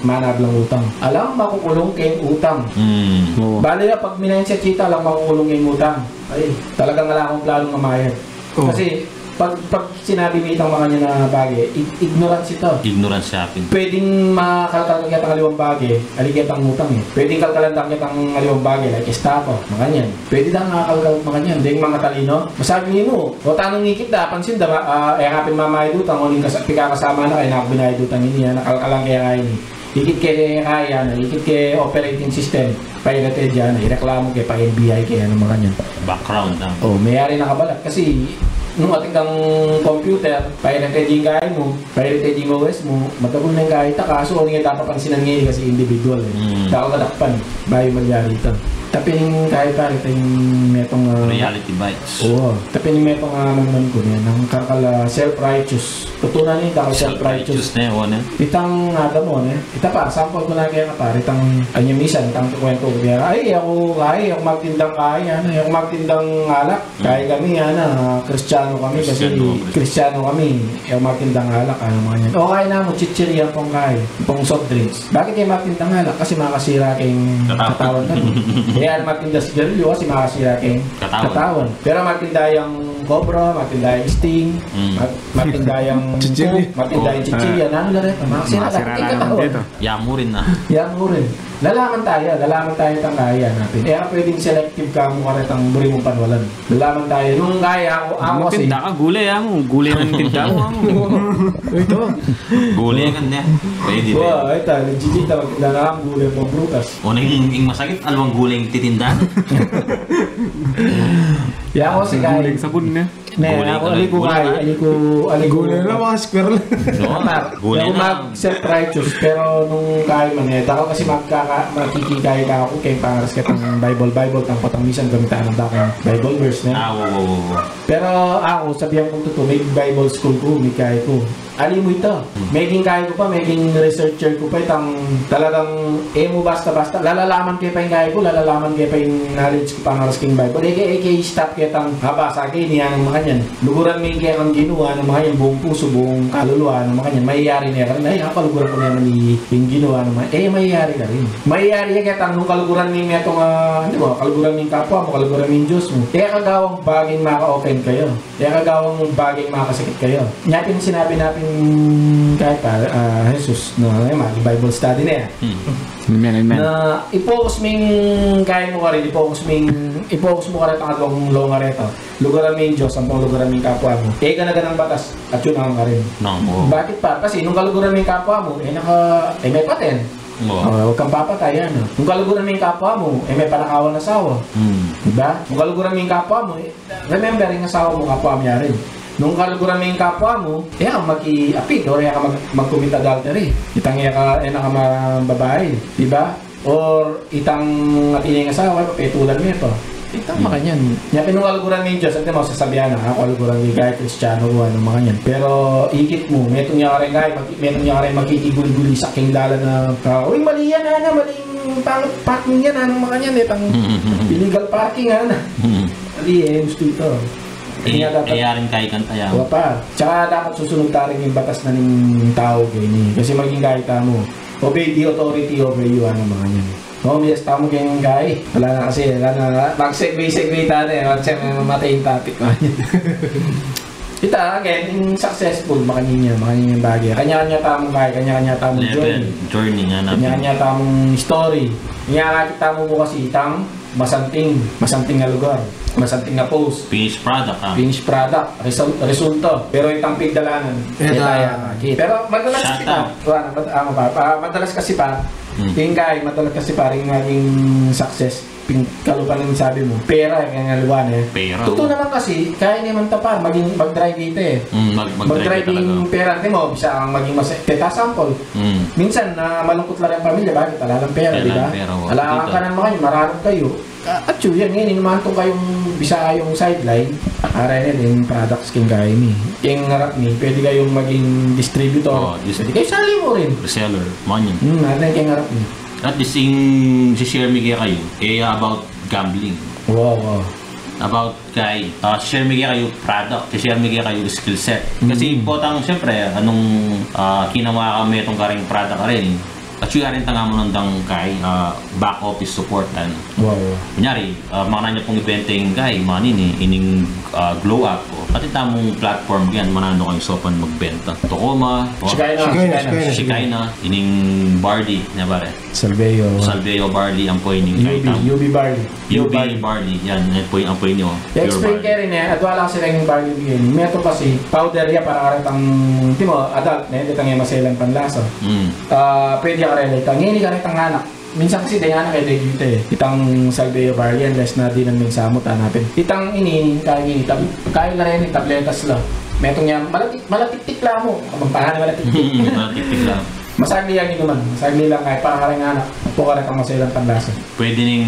manablang utang. Alang makukulung keng utang. Hmm. Wa. Balu yu, pag minensyat yu ita, alang makukulung keng utang. Ay, talagang ala kung planung mamayad. Oh. Kasi, pag, pag sinabi mi itang makanyan a bage, ig-, ignorance ita. Ignorance ya pin. Pwedeng makalkal ka ketang aliwang bage, ali ketang utang e. Pwedeng kalkalan da ketang aliwang bage, like estafa, makanyan. Pwede dang akalkal makanyan, deng matalino. Masabi mu, o tanung ikit da, pansin da, ah, e ka pin mamayad utang, uling kas-, pikakasama na kaya, naku, binayad utang ini, ah, nakalkalan ke ya ini. Ikit ke kaya na, ikit ke operating system. Pirate ya na, ireklamu ke pa N B I ke, anu, makanyan. Background, ah. O, mayari na kabalat. Kasi, nung atin kang computer, pirate ing kai mu, pirate ing O S mu, matagul na ing kai ta, kasu, o, ning e ta papansinan ngeni kasi individual, e. Mm. Dakal kadakpan, bayu malyari ita. Tapi ning kai, pare, ita ing metung, ah, reality bites. O, tapi ning metung, ah, nung, nung, nung, nung karakal, ah, self-righteous. Tutunan ning dakal self-righteous. Self-righteous ne, o, ne? Itang, ah, damo, ne? Ita pa, sample ku na kaya, pare, itang, anya misan, itang kuwentu ku kaya, "Ay, aku, ay, aku magtindang kai, anu, aku magtindang alak." Kai kami, anu, ah, Kristiyanu kami kasi Kristiyanu, Kristiyanu kami. E magtindang alak, anu, makanyan. O, kai namu, chichirya pung kai, pung soft drinks. Bakit e magtindang alak? Kasi makasira keng katawan. Katawan namu. Kaya magtinda sigarilyo kasi makasira keng katawan. Katawan. Pero magtinda yang Cobra, magtinda yang Sting, mm, mag-, magtinda yang Chichirya. Coke, magtinda yang chichirya. Nanu la reta? Makasira la keng katawan. Yamu rin na. Yamu rin. Lalaman taya, lalaman taya itang kaya natin. E, pwedeng selective ka mu karetang buri mung panwalan. Lalaman taya. Nung kaya aku, aku kasi matinda ka gulay, amu. Gulay na ing tinda mu, amu. Ito. Gulay ka ne. Pwede, pwede. Wa, ita, legit ita, matinda na aku gulay, pang prutas. O, na ing, ing masakit, alwang gulay ing titinda. Ya, aku si Gulay, kai. Sabon ne. Ne, gulay aku, ka ali lang, ku gulay kai, ka. Ali ku, ali ku. Gulay na, mga square lang. No, gulay na. Aku mag-self-righteous, pero nung kai man, e, dakal kasi magkaka-, makikikay ka aku, keng pangaras ka tang Bible, Bible, tang patang misan gamitan da kang Bible verse, ne? Ah, wo, wo, wo, wo. Pero aku, sabihan kung tutu, may Bible school ku, may kai ku. Ali mu ita. Meging kai ku pa, meging researcher ku pa, itang talagang e mu basta-basta, lalalaman ke pa ing kai ku, lalalaman ke pa ing knowledge ku pangaras king Bible. E ke, e ke i-stop ke tang, "Aba, sa ke ini, anu, makanyan. Luguran me ing kekang Ginu, anu, makanyan, buung pusu, buung kalulu, anu, makanyan." Mayayari ne karin, "Ay, apa, luguran ku ne naman i-, ing Ginu, anu, ma-," e, mayayari karin. Mayayari ya ketang nung kaluguran me ing metung, ah, di ba, kaluguran me ing kapwa mu, kaluguran me ing Dios mu. E kagawang bagay maka-offend kaya. E kagawang bagay makasakit kaya. Nya pin sinabi na pin kaya pa, ah, Jesus, no, e, mag-Bible study na ya. Hmm. Amen, amen. Na i-focus me ing kai mu karin, i-focus me ing, i-focus mu karin ang aduang longa reta. Luguran me ing Dios, ampong luguran me ing kapwa mu. E gana-ganang batas, atyu na karin. No, oo. Bakit pa? Kasi nung kaluguran me ing kapwa mu, e naka, e me paten. Oo. O, wag kang papatay, anu. Nung kaluguran me ing kapwa mu, e me panakawan asawa. Hmm. Di ba? Nung kaluguran me ing kapwa mu, e, remember, ing asawa mu, kapwa mu ya rin. Nung kaluguran me ing kapwa mu, e ka maki-apid, or e ka mag-, mag-commit adultery. Itang e ka, e na ka mababae, di ba? Or itang atin yang asawa, petulan me pa. Itang makanyan. Nya pin nung kaluguran me ing Dios, ante mu, sasabian na, aku kaluguran me ing kai, Kristiyanu ku, anu, makanyan. Pero ikit mu, metung ya karin kai, maki-, metung ya karin makikiguli-guli sa king dalan na, ah, "Uy, mali yan, anu, maling pang-, parking yan, anu, makanyan, itang illegal parking, anu." Mali, e, gustu ita. E, nya dapat, e, yarin kai kan taya. Wa pa. Tsaka dapat susunod ta rin ing batas na ning tau keni. Kasi maging kai tamu, obey the authority over you, anu, makanyan. O, miyas tamu keng kai. Ala na kasi, ala na, mag-segue-segue ta ne, e. Kasi mamatay ing topic, makanyan. Ita, again, ing successful, makanyan ya, makanyan yang bage. Kanya-kanya tamung kai, kanya-kanya tamung journey. Level, journey nga natin. Kanya-kanya tamung story. Kanya-kanya tamu mu kasi itang masanting, masanting a lugar, masanting a post. Finished product, ah. Finished product, result, resulta. Pero itang pigdalanan, e, kaya, kaya. Pero madalas kasi pa, wa, mad-, ah, mapa-, ah, madalas kasi pa, ing kai, madalas kasi pa ring naging success, pin-, kalupa ning sabi mu, pera, e, kaya nga luwa ne. Pera, tutu naman kasi, kaya naman ta pa, maging, mag-drive ita, e. Mm, mag-, mag-drive talaga. Mag-drive ing pera, ante mu, bisa kang maging mas-, teta sample. Mm. Minsan, na malungkut la ring pamilya, bakit? Ala lang pera, di ba? Ala lang pera, o. Ala kang kanan, makanyan, mararok kayu. Ah, atyu yan, ngeni, nung mantung kayung bisa kayung sideline, ara ne ding products king kai mi. King arap mi, pwede kayung maging distributor. O, dis- Pwede kayu sali mu rin. Reseller, makanyan. Hmm, ara ne king arap mi. At least, ing si-share mi kekayu, e, about gambling. Wow, wow. About kai, ah, share mi kekayu product, share mi kekayu skill set. Kasi potang, siyempre, nung, ah, kinawa ka metung karing product rin, atyu ya rin tanga mu nandang kai, ah, back office support, anu. Wow. Kunyari, ah, makanyan ya pung ibenta ing kai, makanini, ining, ah, Glow Up, o. Pati tamung platform yan, makanyan kayung saupan magbenta. Tokoma, o. Shikaina, Shikaina, Shikaina. Shikaina, ining barley, ne, pare? Salveo. Salveo barley, ampo ining kai tamu. U B, U B barley. U B barley, yan, yan po, yan po inyo. Pure barley. I-explain ke rin, e, adwa la kasi ring barley beer. Metung kasi, powder ya para karetang, ante mu, adult, ne, detang e maselan panlasa. Mm. Ah, pwede ya karela itang, ngeni karetang anak. Minsan kasi deng anak e, deng ita e. Itang Salvia Barley, unless na dinan ming samut, hanapin. Itang ini, kaya ngeni, tab-, kaya la reni, tabletas la. Metung yang malati-, malatiktik la mu. Kapampangan, malatiktik. Malatiktik la. Masagli yang inuman. Masagli lang kaya para kareng anak. Ampo karetang maselan panlasa. Pwede ning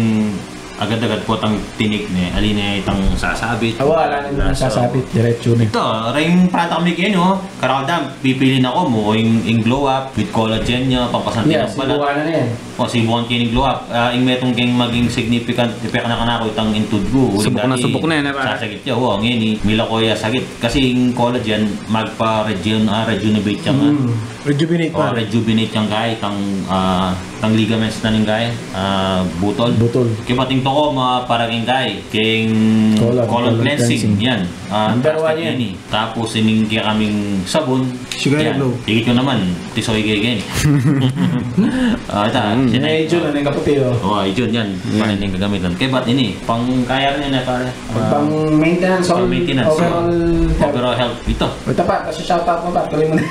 agad-agad potang tinik ne, ali ne itang sasabit. Awa, ala ne itang sasabit, diretsu ne. Ita, reng product mi keni, o. Karakal da, pipili na ku mu, o ing, ing Glow Up, with collagen ya, pampasanting balat. Sibukan na yan. O, sibukan keni Glow Up. Ah, ing metung keng maging significant, ipekana-kana ku itang intud ku. Subuk na, subuk na yan, e, pare? Sasakit ya, o, ngeni, mila ku ya sakit. Kasi ing collagen, magpa-rejuven-, ah, rejuvenate ya. Mm. Rejuvenate, pare. Rejuvenate yang kaya, itang, ah, itang ligaments na ning kaya, ah, butol. Butol. Kaya pati ing tokoma para keng kaya, keng colon, colon cleansing. Yan. Ah, number one yan. Tapos, ining kaya kaming sabun. Yan. Glow. Ikit ku naman, tisoy kaya keni. Ah, ita, mm. Sina-, eh, Jun, ano yung kaputi, o? O, Jun, yan. Yan. Paano yung gagamitan? Kaya ba't ini? Pang kaya rin yan, e, pare? Pang maintenance, pang maintenance, overall health. Overall health, ita. Ita pa, kasi shoutout mu pa, tuloy mu na.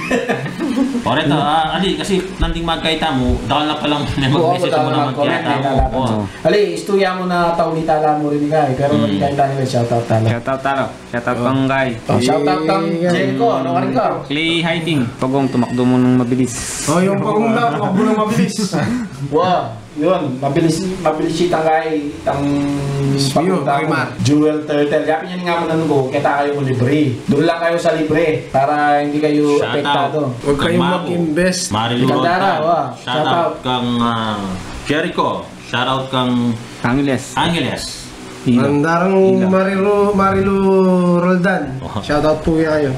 Alright, ah, ali, kasi nanding magkaita mu, dakal na palang mag-message mu naman, comment, kaya tamu. Ali, istorya mu na, tauli tala mu rin, guy. Pero, hmm, magkaita nila, shoutout tala. Shoutout tala. Shoutout kang guy. O, shoutout kang Jericho, no, ka rin ka. Clay Hiting, pagong tumakbo mu nang mabilis. O, yung pagong na, tumakbo nang mabilis. Wa. Yun, mabilis, mabilis itang kaya, itang papunta mo. Jewel Turtle. Yapin yan nga mu nanu ku, keta kayu mu libre. Dun lang kayu sa libre para hindi kayu apektado. Huwag kayong mag-invest. Marilu Rota. Ikandara, wa. Shoutout kang, ah, Jericho. Shoutout kang Angeles. Angeles. Ila. Andarang Marilu, Marilu Roldan. Shoutout pu kekayu.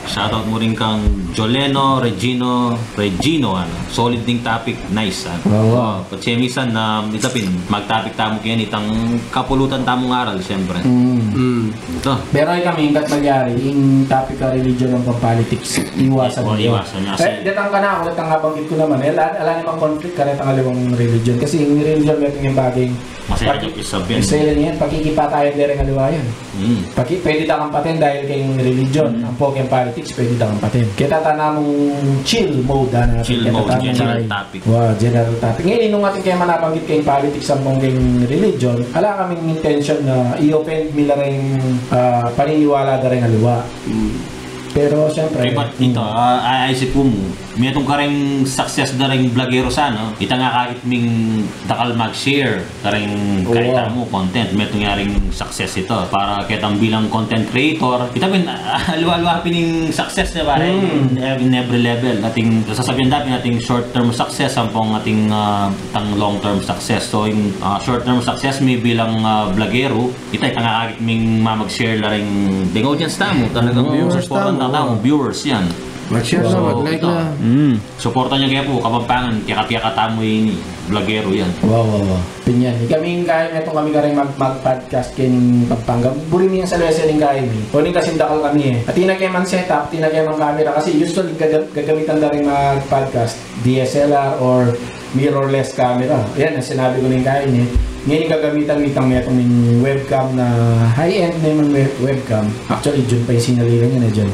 Shoutout mu rin kang Joleno, Regino, Regino, ano. Solid ding topic, nice, ano. Oo. O, patse misan na, ita pin, mag-topic tamu keni itang kapulutan tamung aral, siyempre. Mm. Mm. Ito. Pero ay kami, hanggat malyari, ing topic a religion ampong politics, iwasan mu. Iwasan mu. Eh, datang kanaku, datang nabanggit ku naman, e, ala, ala namang conflict karetang aliwang religion. Kasi ing religion, metung yang bagay Masaya paki-, ka pisabihan. Isa yan, pakikipatayan de reng aliwa yan. Mm. Paki-, pwede da kang paten dahil keng religion, ampo keng politics, pwede da kang paten. Keta tana mung chill mode, ano, chill mode, general topic. Wa, general topic. Ngeni, nung atin kaya manabanggit keng politics ampong keng religion, ala kaming intention na i-offend mi la reng, ah, paniniwala da reng aliwa. Mm. Pero, siyempre, kaya ba't ito, ah, ay, ay, si Kumu, metung kareng success da reng blogero sana, ita nga kakit ming dakal mag-share kareng kahit anu content, metung ya ring success ita. Para ketang bilang content creator, ita pin, ah, aliwa-aliwa pin ing success, di ba? In, in every level. Atin, sasabian da pin atin short-term success, ampong atin, ah, itang long-term success. So, ing, ah, short-term success mi bilang, ah, blogero, ita, ita nga kakit ming mamag-share la ring deng audience tamu, talagang viewers, viewers tamu, viewers yan. Mag-share na, mag-like na. Mm. Suporta yu kaya pu, Kapampangan, kaya, kaya katamu ini, blogero yan. Wa, wa, wa. Pin yan. Ikami ing kaya, metung kami kareng mag-, mag-podcast keng Pampanga. Buri mi yang salese ning kaya mi. Oning kasi dakal kami e. Atin na kaya mang setup, atin na kaya mang camera. Kasi usually gaga-, gagamitan da ring mag-podcast D S L R or mirrorless camera. Yan ang sinabi ku ning kaya ini. Ngeni gagamitan mi itang metung ning webcam na high-end naman web-, webcam. Actually, Jun pa ing sinaligan yan e, Jun.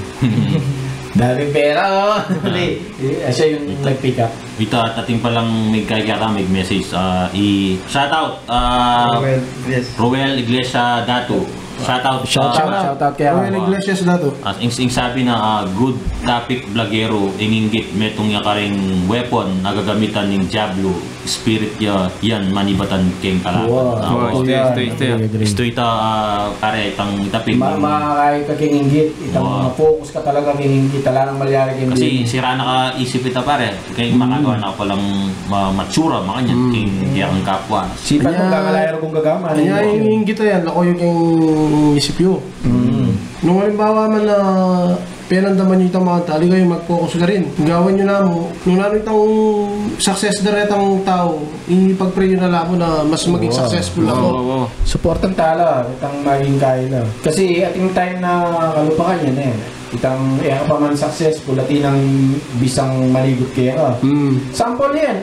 Dami pera, o. Hindi. Eh, siya yung nag-pick up. Ita, atin palang migkakita, mig-message, ah, i-shoutout, ah, Roel Iglesias. Roel Iglesias Datu. Shoutout, shoutout, ah, shoutout kaya Roel Iglesias Datu. As ing, ing sabi na, ah, good topic, blogero, ing inggit, metung ya kareng weapon a gagamitan ning dyablu. Spirit ya, yan, manibatan keng kalaban. Wow. Ah, wow. Istu, istu, istu. Agree, agree. Istu ita, ah, pare, itang itapin. Ma-, makakaya ka keng inggit, itang ma-focus ka talaga keng inggit, ala nang malyari keng inggit. Kasi sira na ka isip ita, pare. Kaya makagawa na ka palang ma-, matsura, makanyan, keng, keng kapwa. Sipat mo, gagalaya kung gagama, ano. Kaya ing inggit yan, ako yung keng isip yu. Mm. Nung halimbawa man na penandaman yu itang makanta, ali kayu mag-focus karin. Gawan yu na mu, nung nanu itang success da retang tau, ipag-pray yu na la mu na mas maging successful ako. Wow, wow. Suportan tala, itang maging kaya na. Kasi ating time na kalupakan yan e. Itang, e ka pa man successful, atin nang bisang manigut keka. Mm. Sample yan.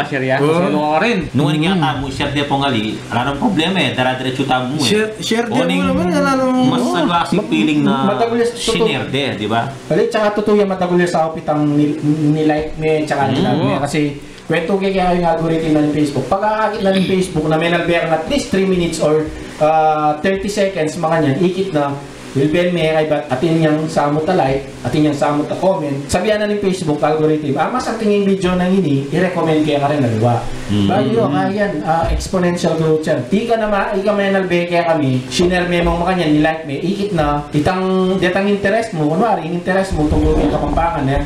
makashare ya. Oo. Solo ka rin. Nung ini kaya tamu, share de pung ali, ala nang problema e, dara-diretsu tamu e. Share, share de mu naman, ala nang, mas salwasi feeling na matagul ya, sinare de, di ba? Ali, tsaka tutu ya, matagul ya saup itang ni-, ni-like me, tsaka ni-love me. Kasi, kwentu ke kaya ing algorithm na ning Facebook. Pag akakit na ning Facebook na menalbe kang at least three minutes or, ah, thirty seconds, makanyan, ikit na, will ben me kaybat atin yang samut a like, atin yang samut a comment. Sabian na ning Facebook algorithm, ah, mas atin yang video na ini, i-recommend ke karin aliwa. Balu yu, kaya yan, ah, exponential growth yan. Ika na ma-, ika menalbe kekami, shinare me mu makanyan, ni-like me, ikit na, itang, detang interest mu, kunwari, ing interest mu, tungkul keng Kapampangan, e.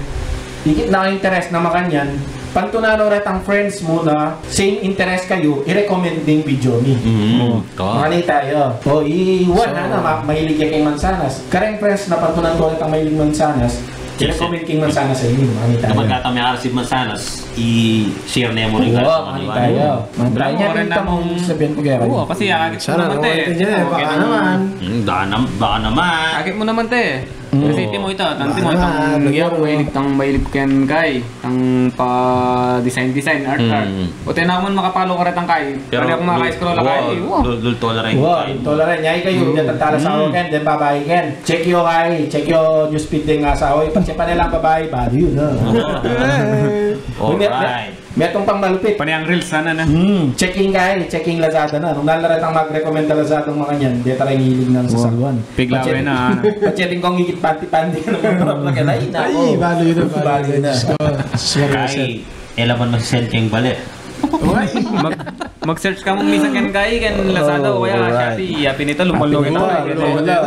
Ikit na interest na makanyan, pantunan no retang friends mu na same interest kayu, i-recommend ding video mi. Mm. Makanita yu. O, i Juan, so, na, ma-, mahilig ya keng mansanas. Kareng friends na pantunan ko retang mahilig mansanas, i-recommend keng mansanas a ini, makanita yu. Kapag kata mi arasib mansanas, i-share ne mu rin. Wa, makanita yu. Makanita yu. Sabian ku kaya. Wa, kasi akit mu naman, te. Baka naman. Mm, baka nam-, baka naman. Akit mu naman, te. Kasi itimo ita, tang itimo itang, mahilig tang mahilig ken kai, tang pa-design-design, art-art. O, te, naman makapalo ka retang kai. Pero kung maka-scroll ka kai, wa, lulto la rin. Wa, lulto la rin. Yari kayu, datang talasawa ken, den babai ken. Check yu kai, check yu news feed deng asawa yu. Pag siya pa nila babai, balu yu na. Alright. Metung pang malupit. Pane yang reels sana na. Hmm, checking kai, checking Lazada na. Nung nala retang mag-recommend a Lazada makanyan, deta reng hilig nang sasalwan. Piglawe na. Pachat-, pachatting kong ikit panti-panti. Ay, balu yu na, balu yu na. Kai, e la man masisend keng bale. Mag-, mag-search ka mu minsan ken kai, ken Lazada o kaya Shopee, ya pin ita, lumalno ita.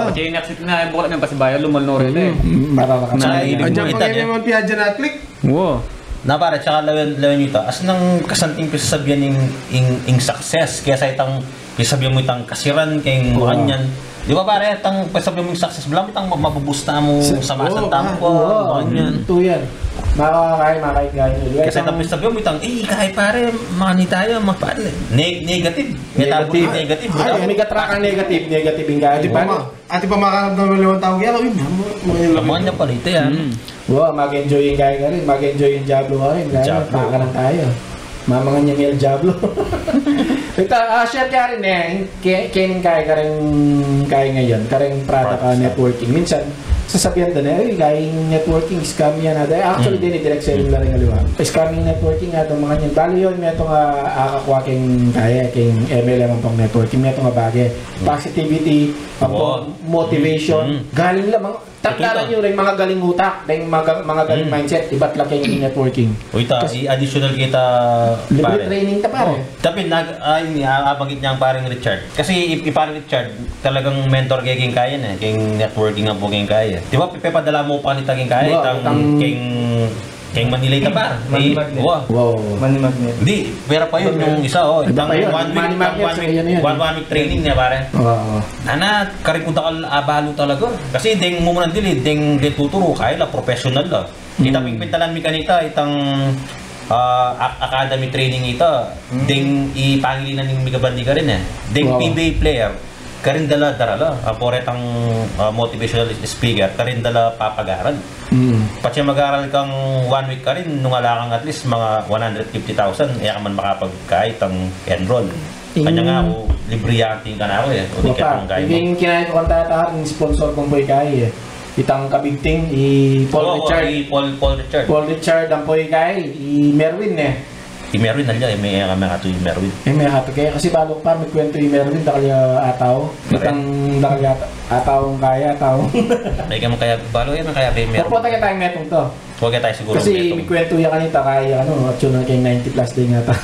Pachat-, pachat-, na, buklat na pasibayu, lumalno ita e. Mararaka na. Ayan pa kaya naman pia dyan a click. Wo. Na pare, tsaka lawen, lawen yu ita. Asin nang kasanting pisasabian ing, ing, ing success, kesa itang pisasabian mu itang kasiran, keng makanyan. Di ba, pare, tang pasabi mung success blam, itang mabubusta mu sa masang tamu ko, ganyan. Ito yan. Makakakain, makakain ka nyo. Kasi itang pasabi mu, itang, eh, kaya, pare, makani tayo, ma-, pare, neg-, negative. May tabo negative. Negative. Ay, may katrakan negative, negative yung kaya, di ba? Ati pa makaramdam ng limang tao, kaya, uy, mo, mo, Kamuan na pala ito yan. Wa, mag-enjoy yung kaya ka rin, mag-enjoy yung Diablo ka rin, kaya Diablo. Pakanan tayo. Mamangan niya yung Diablo. Ito, ah, share ka rin eh, ke-, kening kaya ka rin, kaya ngayon, ka rin product, ah, networking. Minsan, sasabihan din eh, "Ay, kaya yung networking, scam yan." Ata, actually, din, direct selling na rin aliwa. Scamming networking, ata mga yan. Bali yun, may itong, ah, akakuha king kaya, king M L M ang pang networking, may itong bagay. Positivity, ang pang motivation. Galing lamang, Tanggalan nyo rin mga galing utak, ding mga, mga galing mindset, ibat laki yung networking. O ita, i-additional kita, libre pare. Training ta, pare. Tapi nag, ay, ni, ah, abanggit niya ang pareng Richard. Kasi i, i pareng Richard, talagang mentor kaya king kaya na, king networking ang po king kaya. Di ba, pipepadala mu pa nita king kaya, itang king, king Manila ita, par. Money magnet. Wa. Wow. Money magnet. Di, pera pa yun, yung isa, oh. Itang one week, one week, one, one week training niya, pare. Oo. Ana, karing ku dakal abalu talaga. Kasi deng mumunan dili, deng, deng tuturu, kaya la, professional la. Kita ping pintalan mi kanita, itang, ah, ac-, academy training ita, deng ipangilinan ning migabandi karin eh. Deng P B A player, karin dala darala, ah, pore tang, ah, motivational speaker, karin dala papagaran. Patse mag-aral kang one week karin, nung ala kang at least mga one hundred fifty thousand, e ka man makapagkait ang enroll. Kanya nga aku, libre yang ting kanaku e. O di kaya kung kaya mo. Yung kinain ko kang tata, yung sponsor kong boy kaya e. Itang kabigting, i Paul Richard. I Paul, Paul Richard. Paul Richard, ang boy kaya, i Merwin e. I Merwin, alya, e, me kami katu i Merwin. E, me katu kaya, kasi balu ku pa, migkwento i Merwin, dakal ya ataw. Itang dakal ya ataw, ataw kaya, ataw. May kami kaya, balu, e, kaya, be, Merwin. Opo, taga tayong metung to. Huwag tayo siguro kasi metung. Migkwento ya kanita, kaya, ano, at yun, kaya ninety plus din yata.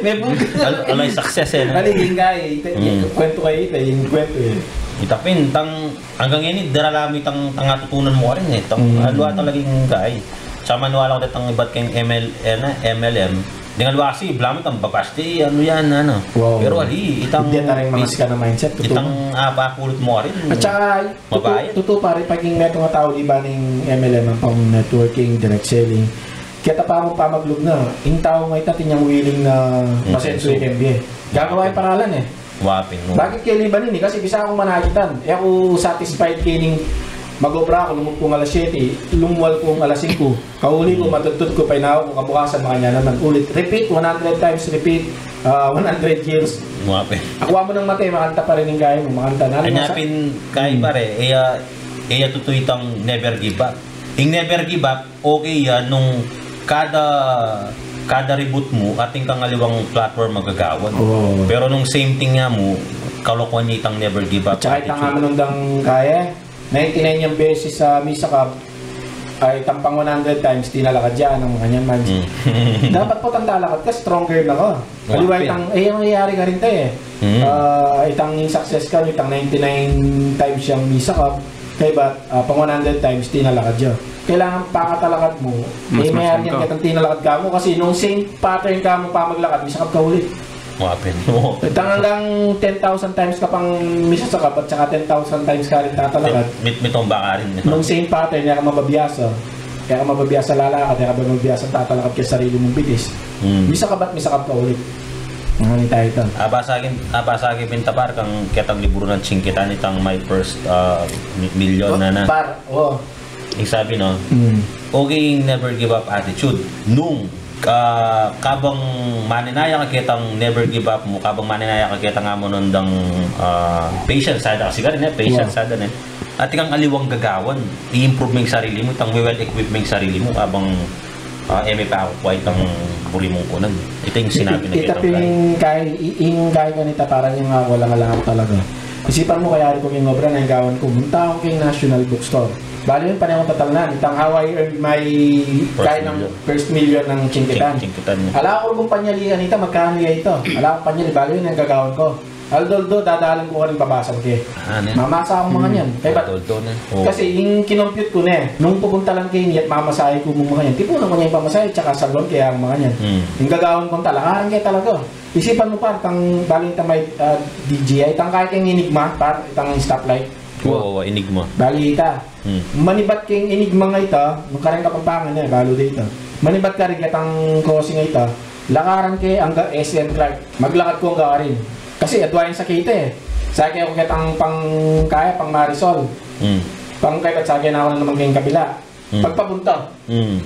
May bug. Al-, alay success e, no? Aliging kaya, ita, kwento kayo, ita, yung kwento e. Ita pin, tang, anggang ini, darala mu itang, tang atutunan mu karin e. Tang, alwa talagang kaya. Sa manual ako datang ibat keng M L, e, na, M L M. Deng alwa kasi, balamu itang babasti, ano yan, ano. Wow. Pero ali, itang, hindi tayo mamaska na mindset, tutu. Itang, ah, bakulut mu karin. At saka, Tutu, tutu, pare, paging metung a tau, di ba, ning M L M, ang pang networking, direct selling. Keta pa mu pamaglug na, ing tau nga ita, atin yang willing na pasenso yung M B A. Gagawa yung paralan e. Wapin mo. Bakit kaya liban ini? Kasi bisa akong managitan. E ako satisfied kaya ning mag-obra ako, lumup kong alas siyete, lumual kong alas singko. Kauli ko, matutut ko, painawa ko, kabukasan, makanyan naman. Ulit, repeat, one hundred times, repeat, ah, one hundred years. Muape. Aku amu nang mate, makanta pa rin ing gaya mu, makanta na. Kanya pin, kaya pare, iya, iya tutu itang never give up. Ing never give up, okay ya nung kada, kada reboot mu, atin kang aliwang platform magagawan. Oo. Pero nung same thing nga mu, kalokohan ya itang never give up attitude. At saka itang amu nang kaya, ninety-nine yang beses a misakab, ay, itang pang one hundred times, tinalakad ya, nang makanyan man. Dapat potang talakad ka, stronger na ka. Aliwa itang, e, yang nangyayari karin ta e. Ah, itang ing success ka, itang ninety-nine times yang misakab, kaybat, ah, pang one hundred times, tinalakad ya. Kailangan pakatalakad mu, e, mas mayari yan, ketang tinalakad ka mu, kasi nung same pattern ka mu pamaglakad, misakab ka ulit. Muapin. Itang anggang ten thousand times ka pang misasakab at saka ten thousand times ka rin tatalakad. Mit-, mitomba ka rin. Nung same pattern, e ka mababiasa. E ka mababiasa lalakad, e ka mababiasa tatalakad keng sarili mung bitis. Misakab at misakab ka ulit. Ngani tayo ito. Abasa kin, abasa kin pin ta par kang ketang libru nang Cinquetan itang My First, ah, Mi-, Million na na. Par, o. Ing sabi, no? Okay, ing never give up attitude. Nung, ah, kabang maninaya ka ketang never give up mu, kabang maninaya ka ketang amu nang dang, ah, patience, sada kasi ka rin, e, patience, sada rin. Atin kang aliwang gagawan, i-improve mu ing sarili mu, itang we-well equip mu ing sarili mu, kabang, ah, e me pa aku kuwa itang buri mung kunan. Ita ing sinabi na ita ketang pin kaya, i-, ing kaya kanita parang yung, ah, walang alangan talaga. Isipan mu kaya ari ku king obra na gawan ku, munta aku king National Bookstore. Bali yun, panahon tatalnan, itang How I Earned My, kaya ng first million ng Cinquetan. Cinquetan. Ala ku kumpanyali kanita, magkano ya ito? Ala ku kumpanyali, bali yun, ang gagawan ku. Aldo-aldo, dadalan ku karin, babasa ke. Ah, ne? Mamasa ku makanyan. Kaya ba? Aldo-aldo, ne? Oo. Kasi ing kinompyut ku, ne, nung pupuntalan ke ini at mamasahe ku mu makanyan, tipunan ku ne ing pamasahe, tsaka saluan ke ya makanyan. Hmm. Ing gagawan ku talaga, lakaran ke talaga. Isipan mu, par, itang bali itang may, ah, D J I, itang kaya keng Enigma, par, itang stoplight. Oo, Enigma. Bali ita. Hmm. Manibat keng Enigma nga ita, nung kareng Kapampangan, e, balu de ita. Manibat karin ketang crossing a ita, lakaran ke angga S M Clark. Maglakad ku angga karin. Kasi adwa yang sakit, e. Sake ku ketang pang kaya, pang Marisol. Hmm. Pang kaya, ba't sake na ku na naman keng kabila. Hmm. Pagpapunta. Hmm.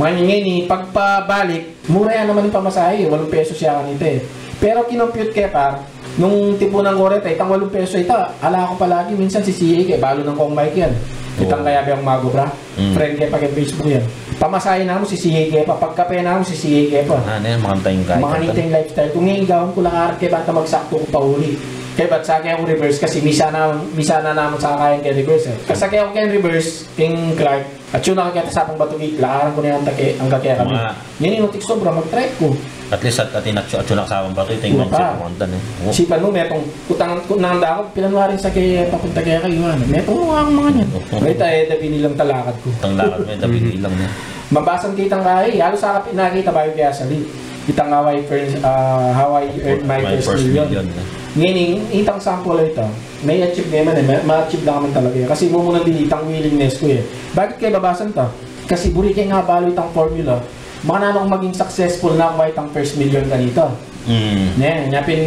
Makanyan ngeni, pagpabalik, mura ya naman ing pamasahe, walung pesos ya kanita, e. Pero kinompyut ke, par, nung tipunan ku reta, itang walung pesos ita, ala ku palagi, minsan sisihi ke, balu nang kong Mike yan. Itang kayabe kung magobra. Mm. Friend ke pa keng Facebook yan. Pamasahe na mu, sisihi ke pa. Pagkape na mu, sisihi ke pa. Ah, ne, makanita ing kaya. Makanita ing lifestyle ku. Ngeni, gagawan ku, lakaran ke banta magsaktu ku pauli. Kaya ba't sake ku reverse kasi misa na, misa na naman sa kaya ke reverse, e. Kasi sake ku keng reverse, ing Clark, atyu na keta Sapang Batu gate, lakaran ku ne ing angga ke, angga kekami. Ngeni, nung tiksobra, mag-trike ku. At least, at, at inatsu, atsu na ka Sapang Batu, ita ing mindset ku kanita, e. Isipan mu, metung, kutang, kutang da ku, pilan waring sake papunta keka, iwan. Metung mu, ang makanyan. Mayta, e, dabi nilang talakad ku. Itang lakad mu, e, dabi nilang, e. Mabasan ke itang kaya, e, halos akapit na kita bayu ke asali. Itang How I First, ah, How I Earned My First Million. Ngeni, itang sample ita. May achieve naman, e. May, ma-achieve na naman talaga, e. Kasi mumuna dili itang willingness ku, e. Bakit ke babasan ta? Kasi buri ke nga balu itang formula. Makananu kung maging successful na ku itang first million kanita. Mm. Ne, nya pin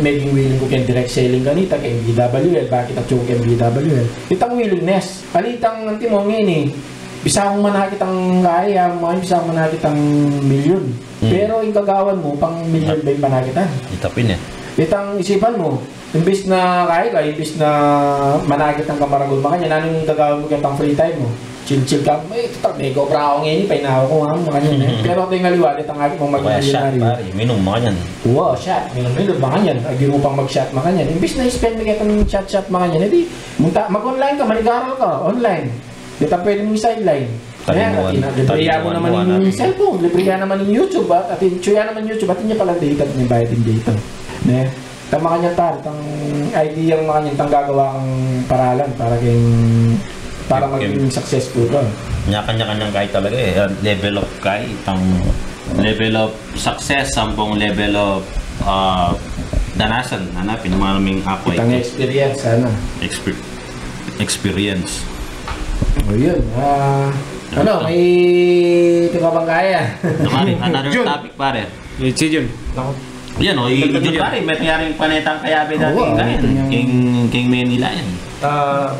meging willing ku keng direct selling kanita, keng B W L, bakit atyu keng B W L? Itang willingness. Ali itang anti mu ngeni, bisa kung manakit ang kaya, makanyan, bisa kung manakit ang milyon. Mm. Pero ing gagawan mu, pang milyon ba ing panakit? Ita pin, e. Itang isipan mu, imbis na kaya ka, imbis na manakit ang kamaragul, makanyan, nanung gagawan mu ketang free time mu? Chill-chill ka, e, tutal, mekobra ku ngeni, painawa ku, ha, makanyan, e. Pero ita ing aliwa, itang akit mung maging milyonaryu. Shot, pare, minum, makanyan. Wa, shot, minum, minum, makanyan. Agyu mu pang mag-shot, makanyan. Imbis na i-spend mu ketang shot-shot, makanyan, e di, munta, mag-online ka, manigaral ka, online. Ita pwede mung i-sideline. Kalimuan, ne, atin, libre ya mu naman ing cellphone, libre ya naman ing YouTube, at, at ing, atyu ya naman YouTube, atin ya palang data, atin ya bayad ing data. Ne? Tama kanyan, par, itang idea mu makanyan, itang gagawa kang paralan para keng, para maging successful ka. Nya kanya-kanyang kaya talaga, e. Level of kaya, itang level of success, ampong level of, ah, danasan, ana, pin, manung akwai. Itang experience, ana. Exper-, experience. O, yun. Ah, ano, may tumabang kaya? Tumari, another topic, pare. Yan, o, i-, i-, pare, may nangyari panetang kayabe dati, o, kaya, king, king Manila yan. Ah,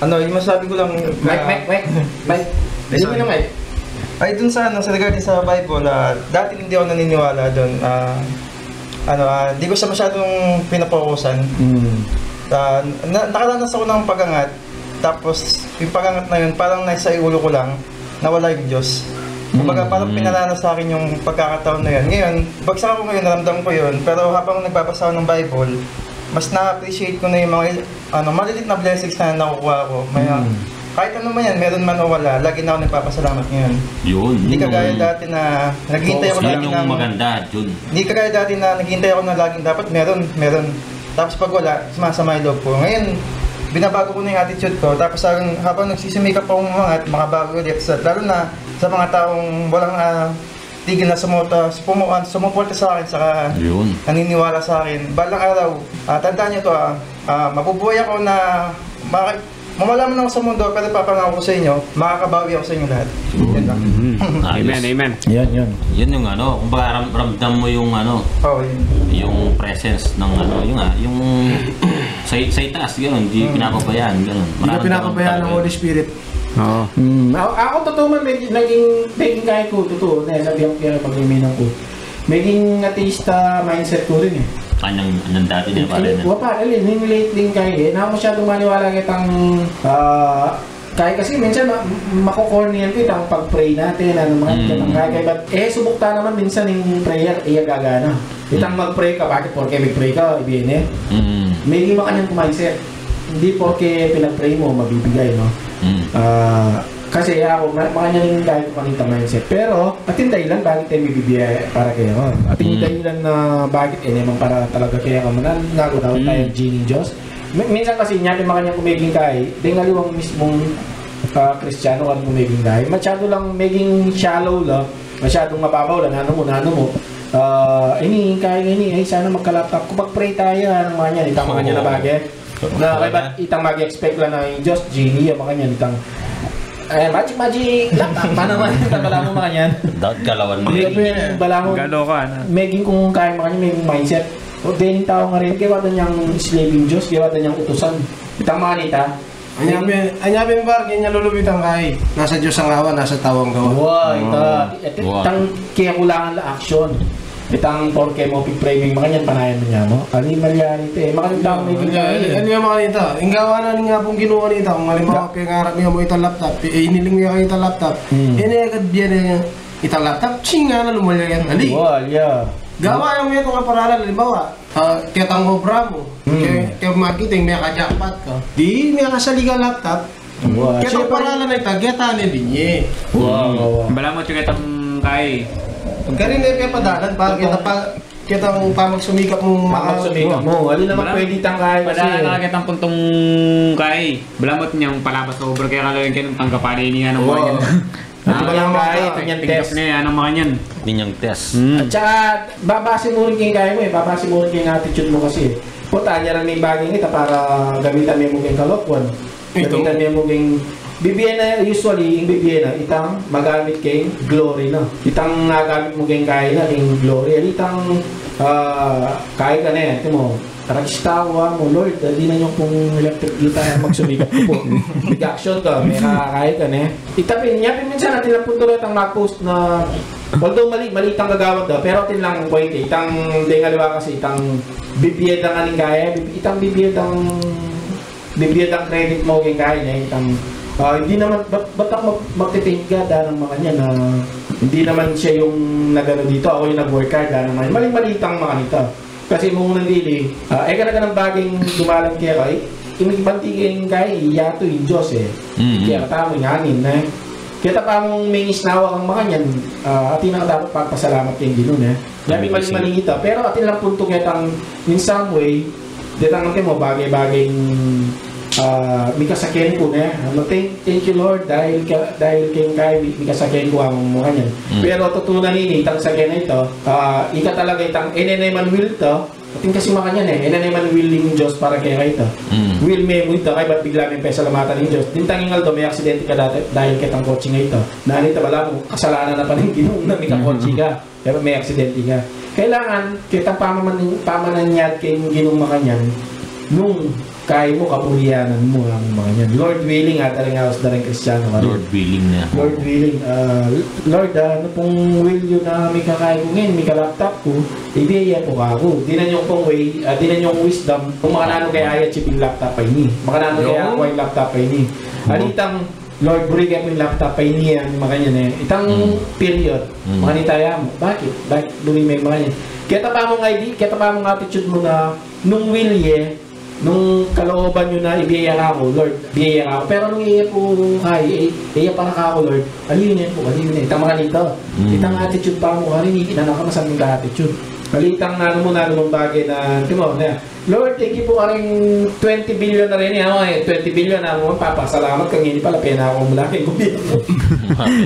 ano, yung masabi ko lang, Mike, ah, Mike, Mike, Mike. Ay, sorry. Ay, dun sa, ano, sa regarding sa Bible, ah, dati hindi ako naniniwala dun. Ah, ano, ah, di ko siya masyadong pinapokusan. Mm. Ah, na-, nakaranas ako ng pag-angat, tapos yung pag-angat na yun, parang nasa ulo ko lang, nawala yung Diyos. Kumbaga, parang pinaranas sa akin yung pagkakataon na yun. Ngayon, bagsak ako ngayon, naramdam ko yun. Pero habang nagbabasa ako ng Bible, mas na-appreciate ko na yung mga, ano, malilit na blessings na nakukuha ko. May, kahit ano man yan, meron man o wala, lagi na ako nagpapasalamat ngayon. Yun, hindi yun kagaya dati na naghihintay ako lagi ng maganda, yun. Hindi kagaya dati na naghihintay ako na laging dapat meron, meron. Tapos pag wala, sumasama yung loob ko. Ngayon, binabago ko na yung attitude ko. Tapos habang, habang nagsisimikap akong umangat, makabago ulit. Sa, lalo na sa mga taong walang, ah, tigil na sumuporta, sumuporta sa akin, saka naniniwala sa akin. Balang araw, ah, tandaan niyo to, ah, ah, mabubuhay ako na maka-, mawala man ako sa mundo, pero papangako ko sa inyo, makakabawi ako sa inyo lahat. Yan lang. Mhm. Ayos. Amen, amen. Yan, yan. Yun yung ano, kumbaga ram-, ramdam mo yung ano, yung presence ng ano, yung, ah, yung sa, sa itaas, ganun, di pinapabayaan, ganun. Hindi ka pinapabayaan ng Holy Spirit. Oo. Mm, a-, ako, totoo man, may, naging, naging kaya ko, totoo, na sabi ko kaya pag-iminan ko. Naging ateista mindset ko rin, e. Anyang, anyang dati niya pala na. Wa pa, alin, yung lately kaya, e, na ako masyadong maniwala kitang, ah, kaya kasi minsan ma-, makukornian ko itang pag-pray natin, ano, mga kitang kaya, kaya, but, e, subok ta naman minsan yung prayer, e, gagana. Itang mag-pray ka, bakit porke may pray ka, ibigay na yan? Mm. May iba kanyang mindset. Hindi porke pinag-pray mo, mabibigay, no? Mm. Ah, Kasi aku, ma-, makanyan ing kaya ku kanita mindset. Pero, atin dahilan bakit e mibibie para keka. Atin dahilan na bakit e naman para talaga keka. Manan, naku daw tayo genie Diyos. Mi-, minsan kasi, nya, makanyan ku meging kaya, deng aliwang mismung, ah, Kristiyano kan ku meging kaya. Masyado lang meging shallow la, masyadong mababaw la, nanu mu, nanu mu. Ah, ini, kaya ini, ay, sana magka-laptop ku. Pag-pray tayo, ano, makanyan, itang makanyan na bagay. Na, kaya ba't itang mag-expect la na ing Diyos, genie, ya, makanyan, itang, eh, magic, magic, laptop, mana man, itang balamu, makanyan. Dapat galawan mu. Meging, balamu, galo ka, ano? Meging kung kaya, makanyan, meging mindset. O, deni tau ngeni, kaya ba't anyang slave ing Diyos, kaya ba't anyang utusan. Itang makanita, Anya pin, anya pin, par, kaya nya lulubitang kaya. Nasa Diyos ang awa, nasa tau ang gawa. Wa, ita, ita, itang kekulangan la action. Itang porke mu pig-pray mu, makanyan panayan mu nya mu. Ali malyari ita, eh. Makanyan tau meging kaya. Anya, anya makanita. Ing gawa na ning Apung Ginu kanita. Kung halimbawa, pengarap mu itang laptop, eh, iniling mu itang laptop. Eh, ne, agad bie ne itang laptop, chinga na lumalya yan. Ali. Wa, ya. Gawa yang metung a paralan, halimbawa, ah, ketang obra mu, ke, ke marketing, meka-jackpot ka. Di, mekasali ka laptop. Ketang paralan na ita, keta ne binye. Wa, wa, wa. Balamu ketang kaya. Karin e pepadalan, pa, keta pa, ketang pamagsumikap mu, maka- Pamagsumikap mu. Ali naman pwede itang kaya kasi. Padalan na ketang puntung kaya. Balamu nyang palabas a obra kaya kalawen kaya nung tanggapan ini, ano, makanyan. Ati balamu kaya, tingkap ne, ano, makanyan. Inyang test. At saka, babase mu rin keng kaya mu, eh. Babase mu rin keng attitude mu kasi. Punta, anya rin ing bagay ita para gamitan mu keng kalokuan. Gamitan mu keng, bibie na, usually, ing bibie na, itang magamit keng glory na. Itang magamit mu keng kaya na, keng glory. Itang, ah, kaya ka na, ito mu, Artista ku, ah, mu, Lord, ah, dinan yu pung electric guitar, magsumikap ku pu. Big action ka, mekakaya ka ne. Ita pin, nya pin minsan atin lang pung turu itang mag-post na, although mali, mali itang gagawan da, pero atin lang point e. Itang, deng aliwa kasi, itang bibie da ngeni kaya, bib-, itang bibie dang, bibie dang credit mu keng kaya ne, itang, ah, hindi naman, ba't, ba't aku mag-, magtitiga da ng mga niya na hindi naman siya yung nag-ano dito, ako yung nag-work hard, da ng mga, mali-mali itang mga nito. Kasi mung nandili, ah, e ka na ka ng baging dumalang kaya ka, eh, ing banti kaya, yatu ing Diyos, eh. Kaya tamu ing anin, eh. Kaya ta pa mung mingisnawa kang makanyan, ah, atin na ka dapat pagpasalamat keng Ginu, eh. Yan, mali-mali ita. Pero atin lang punto kaya tang, in some way, detang ante mu, bagay-bagay, ah, mikasaken ku, ne? Ano, thank, thank you, Lord, dahil ka, dahil keng kaya mi-, mikasaken ku ang makanyan. Pero tutunan ini, itang saken na ita, ah, ika talaga itang, e ne naman will ta, atin kasi makanyan, eh, e ne naman will ning Diyos para keka ita. Will me mu ita, kaya ba't bigla meng pesalamatan ing Diyos? Dintang ing aldo, me-aksidente ka dati, dahil ketang kotse nga ita. Nanu ita, balamu, kasalanan na pa ning Ginu na mikakotse ka. Pero me-aksidente ka. Kailangan, ketang pamaman-, pamananyad keng Ginung makanyan, nung kaya mu, kapurianan mu, ang makanyan. Lord willing, at aring aus da ring Kristiano ka rin. Lord willing na. Lord willing, ah, Lord, ah, ano pung will yu na mikakaya ku ngeni, mika-laptop ku, ibie ye pu kaku. Dinan yung pung way, ah, dinan yung wisdom, kung makananu kaya i-achieve ing laptop a ini. Makananu kaya aku ing laptop a ini. Alitang, Lord, buri ke pu ing laptop a ini, ang makanyan, e. Itang period, makanita ya mu. Bakit? Bakit buri me makanyan? Keta pa mung idea, keta pa mung attitude mu na nung will ye, nung kalooban yu na ibie ya kaku, Lord, ibie ya kaku. Pero nung e ye pu kaya, e, e ye para kaku, Lord, ali ne pu, ali ne. Itang makanita. Itang attitude pa mu karin, e, ina na ka masanting ka attitude. Alitang nanu mu, nanu mung bagay na, timo, na, Lord, thank you pu karing twenty billion na rin, eh. Ako, eh, twenty billion na, ako, papasalamat ka ngeni pala, penako mu la keng gobyerno.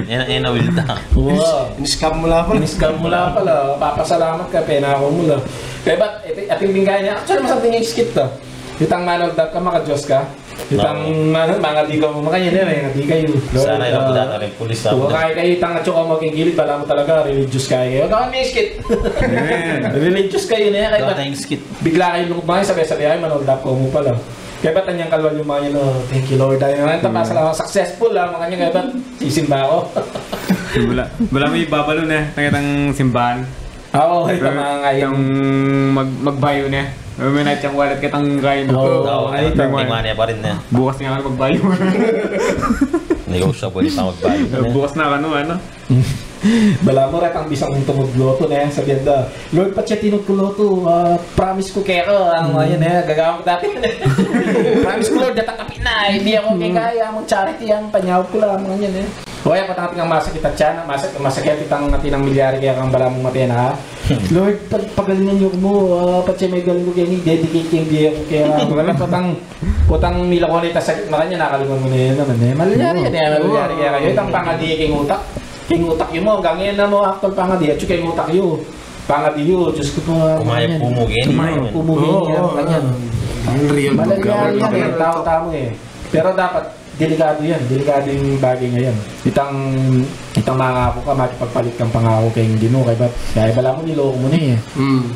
Ena, ena, will ta. Wow. In-scam mu la pala. In-scam mu la pala. Papasalamat ka, penako mu la. Kaya ba't, ito, ating bingkay niya, actually, masanting ing skit to. Itang manold up ka, maka-Diyos ka. Itang, ano, mangadi kamu, makanyan, e, mangadi kayu. Sana ina, ah, pu data rin pulis, ah, kaya kayu itang atsu kamu keng gilid, balamu talaga, religious kaya kayu. Kawan, miskit. Amen. Religious kayu ne, kaya ba't bigla kayu lumukbang, sabi-sabi, ay, manold up kamu pala. Kaya ba't anyang kalwal yung mga yan, oh, thank you, Lord. Ay, ay, tapasalamat, successful, ah, makanyan, kaya ba't sisimba ako? Balamu, balamu ibabalu ne, itang simbahan. Oo, itang mga ngayon. Itang mag-, magbayu ne. May naityang wallet ketang ngayon. Oo, ay, itang di mane pa rin ne. Bukas nga kanu magbayu. Negotiable pa magbayu ne. Bukas na kanu, ano? Balamu retang bisa kung tumud loto ne, sabian da, "Lord, patse tinud ku loto, ah, promise ku keka, anu nga yan e, gagawan ku dati ne. Promise ku, Lord, datang kapi na, e, di aku kekaya, mag-charity yang panyaup ku la," mga yan e. O kaya, patang atin kang masakit a tiyan, masak-, masakit itang atin a milyari kaya kang balamu mate na, "Lord, pag-, pagalingan yu ku mu, ah, patse megaling ku keni, dedicate ku ing bie ku keka." Balamu patang, patang milako na ita sakit, makanyan, nakalingan mu na yan naman e. Malyari yan e, malyari kaya kayu. Itang pangadi king utak. King utak yu mu, hanggang ngeni na mu aktual pangadi, atyu king utak yu. Pangadi yu, Diyos ku po, kumayap pu mu keni. Kumayap pu mu keni, yan, makanyan. Ang real. Malyari yan e, tau tamu e. Pero dapat, delikadu yan, delikadu ing bage a yan. Itang, itang mangaku ka, makipagpalit kang pangaku king Ginu, kaybat, kaya balamu niloko mu na e. Hmm.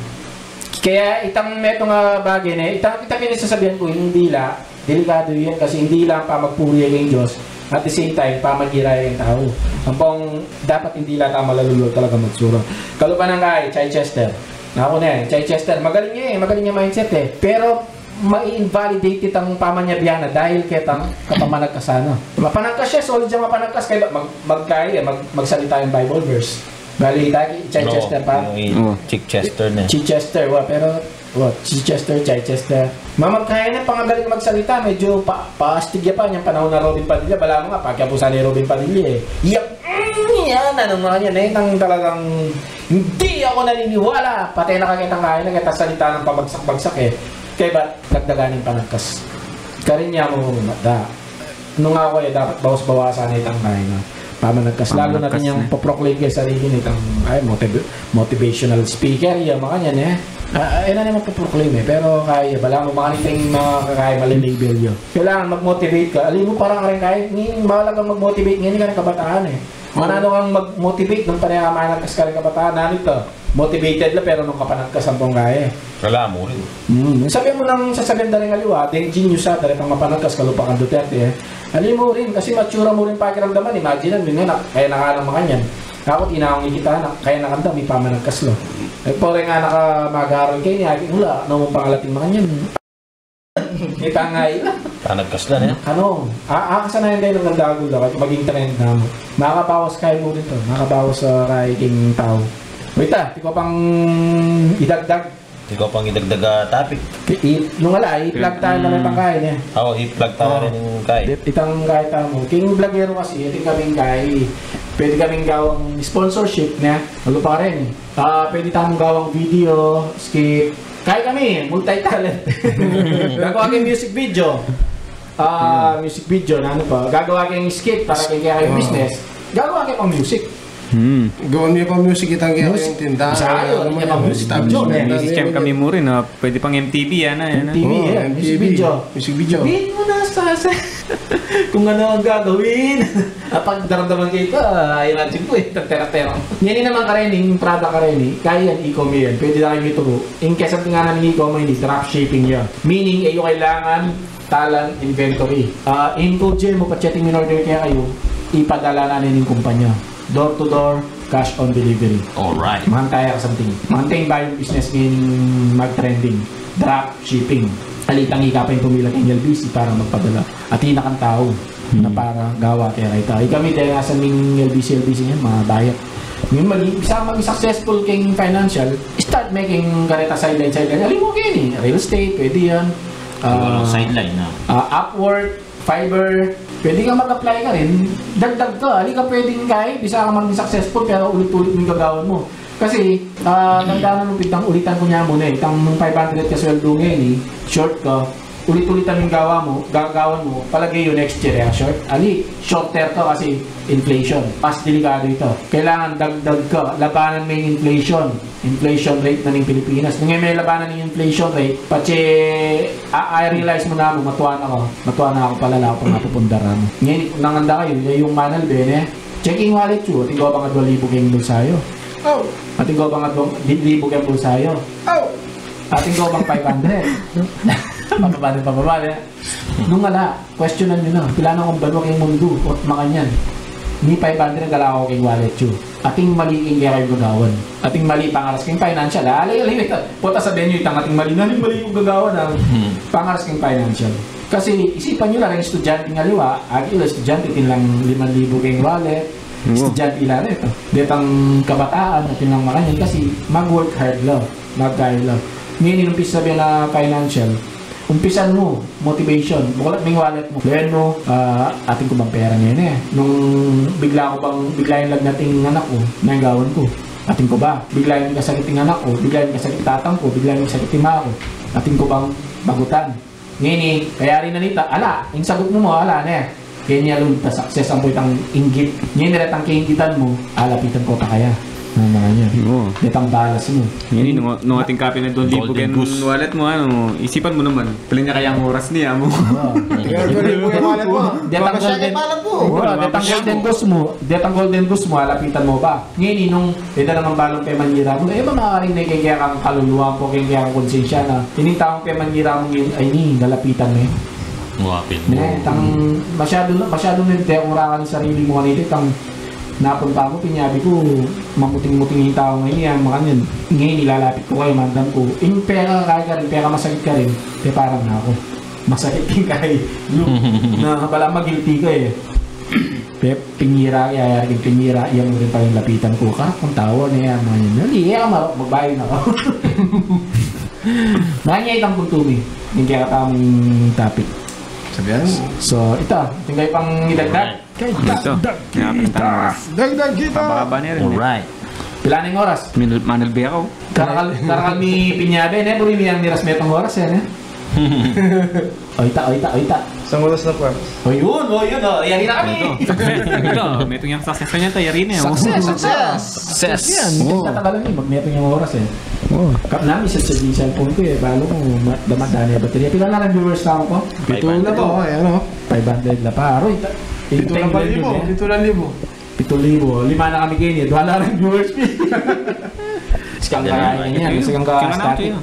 Kaya itang metung a bage ne, itang, itang pin sasabian ku, ing dila, delikadu yan kasi ing dila pamagpuri ya king Dios, at the same time, pamagiraya king tau. Ampong dapat ing dila tau malalulu talaga magsura. Kalupa nang kay Chichester. Naku ne, Chichester, magaling ya e, magaling ya mindset e. Pero, mai-invalidate itang pamanyabian na dahil ketang kapamanagkasan na. Mapanagkas ya, solid ya mapanagkas, kaya mag-, magkaya, mag-, magsalita ing Bible verse. Bali, ita ki Chichester pa. Yung i-, Chichester na. Chichester, wa, pero, wa, Chichester, Chichester. Mamagkaya na, pangagaling magsalita, medyo pa, paastig ya pa, niyang panahun na Robin Padilla, balamu nga, pakiabusan na i Robin Padilla e. Yak, mm, yan, ano mga yan e, nang talagang, hindi ako naniniwala, pati na kakitang kaya na, kita salita ng pabagsak-bagsak e. Kaya ba, dagdagan ing panagkas. Karin ya mu, da. Nung aku e, dapat bawas-bawasan na itang kaya na pamanagkas. Lalu na rin yung paproclaim kay sarili na itang, ay, motiv-, motivational speaker, ya, makanyan e. Ah, ay na naman paproclaim e. Pero kaya, balamu, makanyan yung mga kakaya, malilabel ya. Kailangan mag-motivate ka. Ali mu, parang rin kaya, ni, mahalagang mag-motivate ngayon, ing kabataan e. Mananu kang mag-motivate nung panaya managkas ka ring kabataan? Nanu ita? Motivated la, pero nung kapanagkas ampong kaya e. Kala mu rin. Hmm, sabi mu nang sasabian da ring aliwa, deng genius a, daratang mapanagkas, kalupa kang Duterte e. Ali mu rin, kasi matsura mu rin pakiramdaman, imagine mu nga, kaya na ka nang makanyan. Aku, tinawag ni kita na, kaya na kanda, mipamanagkas la. E, pore nga naka mag-aral keni, aki, wala, no, pangalating makanyan. Kita nga ila. Panagkas la ne. Ano, a-, akasanayan tayo ng nagdagul na, maging trend na mu. Makabawas kaya mu rin to, makabawas sa rai king tau. Wait, ah, tiko pang idagdag. Tiko pang idagdag a topic. I-, i-, nung ala, i-plug tayo na lang pang kain e. Oo, i-plug tayo rin yung kain. It-, itang kain tamu. King vlogero kasi, atin kaming kain. Pwede kaming gawang sponsorship ne. Ano pa rin e? Ah, pwede tamung gawang video, skit. Kaya kami, multi-talent. Gagawa kayong music video. Ah, music video na ano pa. Gagawa kayong skit para kay kaya kayong business. Gagawa kayo pang music. Hmm. Gawan mi pang music itang kaya kayong tindahan. Sa ayo, ano mo kaya pang yan, music video, establishment. May music kami mu rin, ah. Pwede pang M T V, yan, ah, yan, ah. M T V, oh, yan. M T V. Music video. Music video. Sabihin mo na sa, sa, kung ano ang gagawin. Ah, pag daramdaman kayo ito, ah, ayun ang tiyempo eh, tagtera-tera. Yan naman kareni, ing product kareni, kaya yan, e-com yan. Pwede na kayo ituro. Ing kesang tinganan ng e-com, ini, drop shipping yan. Meaning, e yu kailangan talan inventory. Ah, ing kotse mu, patse ating in-order kaya kayo, ipadala na ning kumpanya. Door to door, cash on delivery. Alright. Mahantaya ka something. Mahantaya yung business ngayon mag-trending. Drop shipping. Alitang ika pa yung pumila kay L B C para magpadala. At hinakan tao na para gawa kaya kay tao. Kami dahil nasa ming L B C, L B C ngayon, mga bayat. Yung mag-, bisa maging successful kayong financial, start making kareta sideline, sideline. Alam mo kayo ni, real estate, pwede yan. Ah, sideline na. Ah, Upwork, Fiverr, pwede ka mag-apply ka rin. Dagdag ka, ali ka pwedeng kay, bisa ka maging successful, pero ulit-ulit mo yung gagawan mo. Kasi, ah, tandaan mo, pintang ulitan ko niya muna eh. Itang five hundred ka sweldo ngayon eh, short ka, ulit-ulitan mo yung gawa mo, gagawan mo, palagay yung next year eh, short. Ali, shorter ka kasi inflation. Mas delikado ito. Kailangan dagdag ka, labanan mo yung inflation. Inflation rate na ning Pilipinas. Nung may labanan ning inflation rate, patse, a-, a-realize mo na mo, matuwa na ako. Matuwa na ako pala, wala ako pang napupundar mo. Ngayon, nanganda kayo, yung manalbe, ne? Checking wallet yu, atin ko bang adwa libu keng bulsa yu? Oh. Atin ko bang adwa di-, libu keng bulsa yu? Oh. Atin ko bang five hundred? Pababa na, pababa na. Nung ala, questionan yu na, pila na kung banwa keng mundu, ot makanyan. Ni five hundred ala ko keng wallet yu. Atin mali keng kaya kayo gagawan. Atin mali pangaras keng financial, ah, alay, alay, wait, ah. Pota sabihan yu, itang atin mali, nanu yung mali kong gagawan, ah. Hmm. Pangaras keng financial. Kasi, isipan yu lang, yung estudyante nga liwa, agi la estudyante, atin lang limang libu keng wallet, Estudyante la reta. Detang kabataan, atin lang makanyan kasi mag-work hard la, mag-kaya la. Ngeni, nung pin sabyan a financial, umpisan mu, motivation, buklat mu ing wallet mu. Lawen mu, ah, atin ku bang pera ngeni? Nung bigla ku bang, bigla ing lagnat ing anak ku, anong gawan ku? Atin ku ba? Bigla ing kasakit ing anak ku, bigla ing kasakit tatang ku, bigla ing kasakit ima ku, atin ku bang bagutan? Ngeni, kayari na nita, ala, ing sagot mu mu, ala ne. Keni alung ta success ampo itang inggit. Ngeni, retang kainggitan mu, alapitan ku pa kaya. Ano naman yan? Oo. Detang balas mu. Ngeni, nung, nung atin ka pin duang libu ken wallet mu, ano, isipan mu naman. Pili na kaya ing oras niya mu. Oo. Kaya duang libu ken wallet mu. Detang golden, oo, detang golden goose mu. Detang golden goose mu, alapitan mu ba? Ngeni, nung, e, da naman balung pemanyira mu, e, ba, makaring ne keng kekang kaluluwa ku, keng kekang konsensya na ining taung pemanyira mu ngeni, ay, ni, lalapitan ne. Wapit. Ne, tang, masyadu, masyadu ne, te, kurakan ing sarili mu kanita, tang, napunta ku, pinyabi ku, mamuting-muting ing tau ngeni, yang makanyan. Ngeni, lalapit ku kaya, mandam ku. Ing peka, kaya karin, pekamasakit karin, te, parang na aku. Masakit ing kaya, na, bala ma-guilty ka, e. Pe, pingira ya, ya, pingira ya mu rin pala ing lapitan ku. Karak kung tawa ne, ya, mga yun. Hindi, ya, maro, magbayu na ka. Nanya itang puntu mi. Ing kekatamung topic. Sabihan? So, ita, tinggal pang idagdag. Ito. Idagdag kita. Dagdag kita. Haba-haba na rin, e. Alright. Pila na ing oras? Minul-, manulbi aku. Karakal, karakal mi pinyabi, ne, buri mi yang miras metung oras, e, ne? Oita, oita, oita. Isang oras na, Pwars. O, yun, o, yun, o. Yari na kami. Ito, success. Ito, metung yang success kanya, ito, yari na, o. Success, success. Success. Yan, oo. Tatagalan yun, pag metung yang oras, e. Oo. Kap namin, sa, sa cellphone ku, e, balo ku, ma-, damadaan na ing baterya. Pila na rin viewers na aku? Pitu na to, e, ano? Five hundred na pa. Aroy, ita-, pitu na libo, e. Pitu na libo. Pitu libo. Lima na kami keni. Dua na rin viewers fee. Sigang kaya niya. Sigang ka static.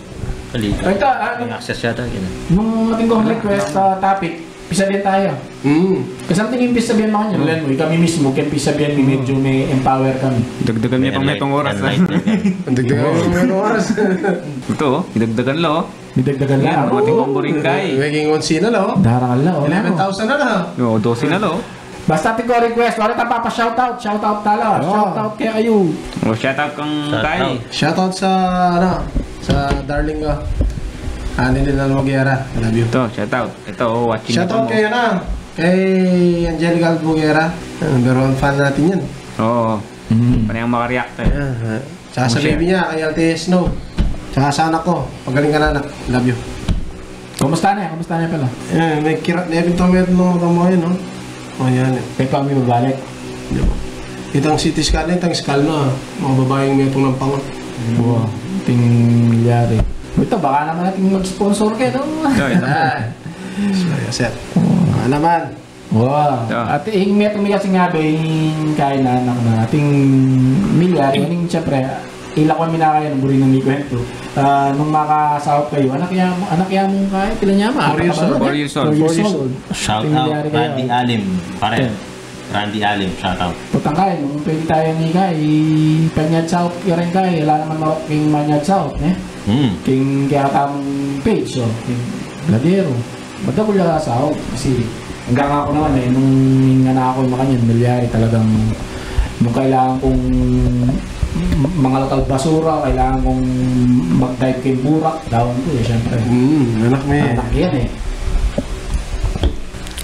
Ay, ita, ano? May access yata, yun. Nung atin kong request sa topic, pisabihan tayo. Mm. Kasi ang tingin pisabihan mo kanya, Len, mo, kami mismo, kaya pisabihan mi, medyo may empower kami. Dagdagan niya pang metung oras, e. Dagdagan niya pang metung oras. Ito, o, idagdagan la, o. Idagdagan la. Yan, o. Atin kong buring kai. Maging onse na la, o. Darangal la, o. Eleven thousand na la. O, dose na la, o. Basta atin kong request, wala tang papa-shoutout, shoutout tala, shoutout kekayu. O, shoutout kang kai. Shoutout sa, ano, sa darling ko. Ani nila Noguera, I love you. Ito, shoutout. Ito, o, watching. Shoutout kay, ano, kay Angelica Albuguera. Number one fan natin yan. Oo. Mm. Panayang makareact, e. Yan, ha. Tsaka sa baby niya, kay L T S Snow. Tsaka sa anak ko, pagaling ka na, anak. Love you. Kumusta na? Kumusta na pala? Yan, may kira, may pinto, may pinto mo, no? O, yan, e. Kaya pa kami babalik. Di ba? Itang C T scan na, itang skull na, mga babaeng may itong ng pangot. Wow, ting milyari. Ito, baka naman natin mag-sponsor kayo, no? Ito, ito. Ah. So, yes, sir. Ano naman? Wow. Ito. At ing metung mi kasi nga, be, ing kain na anak na, ating milyari, ing siyempre, ila ko minakayan, buri na mi kwento. Ah, nung makasaup kayu, anak ya, anak ya mung kai, pila nya ma? Four years old. Four years old. Four years old. Shout out, Randy Alim, pare. Randy Alim, shout out. Putang kai, nung pwede tayo ni kai, panyad saup, kaya rin kai, ala naman marok king manyad saup, ne? Hmm. King kaya tamung page, o, king Ladero. Madagul ya saup kasi anggang aku naman, e, nung anak ku makanyan, milyari talagang nung kailangan kung mangalkal basura, kailangan kung mag-dive kay burak, daun ku, e, siyempre. Mm, anak mi. Anak yan, e.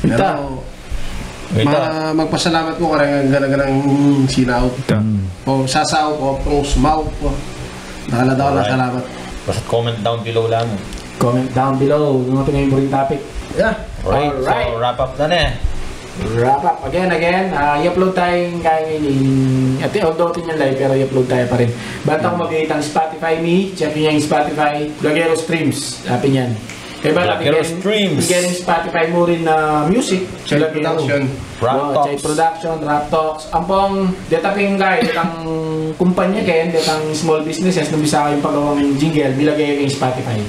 Pero, ita, ma-, magpasalamat ku kareng gana-ganang sinaup. Ita. O, sasaup, o, pang sumaup, o. Dakal a dakal a salamat. Basta comment down below lang. Comment down below. Nung atin ngeni buring topic. Yeah. Alright. So, wrap up na, ne. Wrap up. Again, again, ah, i-upload tayo yung kaya ngayon. At although atin yung live, pero i-upload tayo pa rin. Banta ku, mabiyayta ing Spotify mi, check nyo yung Spotify, Blogero Streams. Atin yan. Kaya ba, Blogero Streams. Bigyan yung Spotify mu rin na music. Chay Production. Rap Talks. Chay Production, Rap Talks. Ampong, deta pin kai, detang kumpanya ken, detang small businesses, nung bisa kayung pagawang jingle, milagay keng Spotify.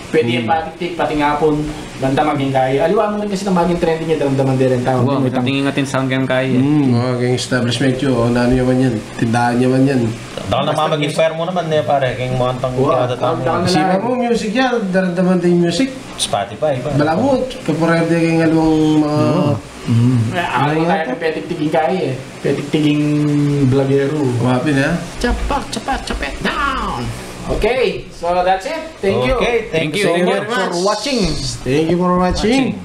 Pwede yang patiktik, pati ngapun, banta maging kai. Aliwa mu rin kasi na maging trending yan, daramdaman de rin tau. Wa, tingin atin sound keng kai, e. Hmm, wa, keng establishment yu, o, nanu ya man yan, tindahan ya man yan. Dakal na maging fair mu naman, ne, pare, keng mantang kada tau. Isipan mu, music yan, daramdaman de ing music. Spotify pa. Balamu, kapareho de keng alwang mga Mm. Ay, ano tayo, petik-tiking kaya eh. Petik-tiking blagero. Wapin, ha? Chapak, chapak, chapak down. Okay, so that's it. Thank you. Okay, thank you so much for watching. Thank you for watching.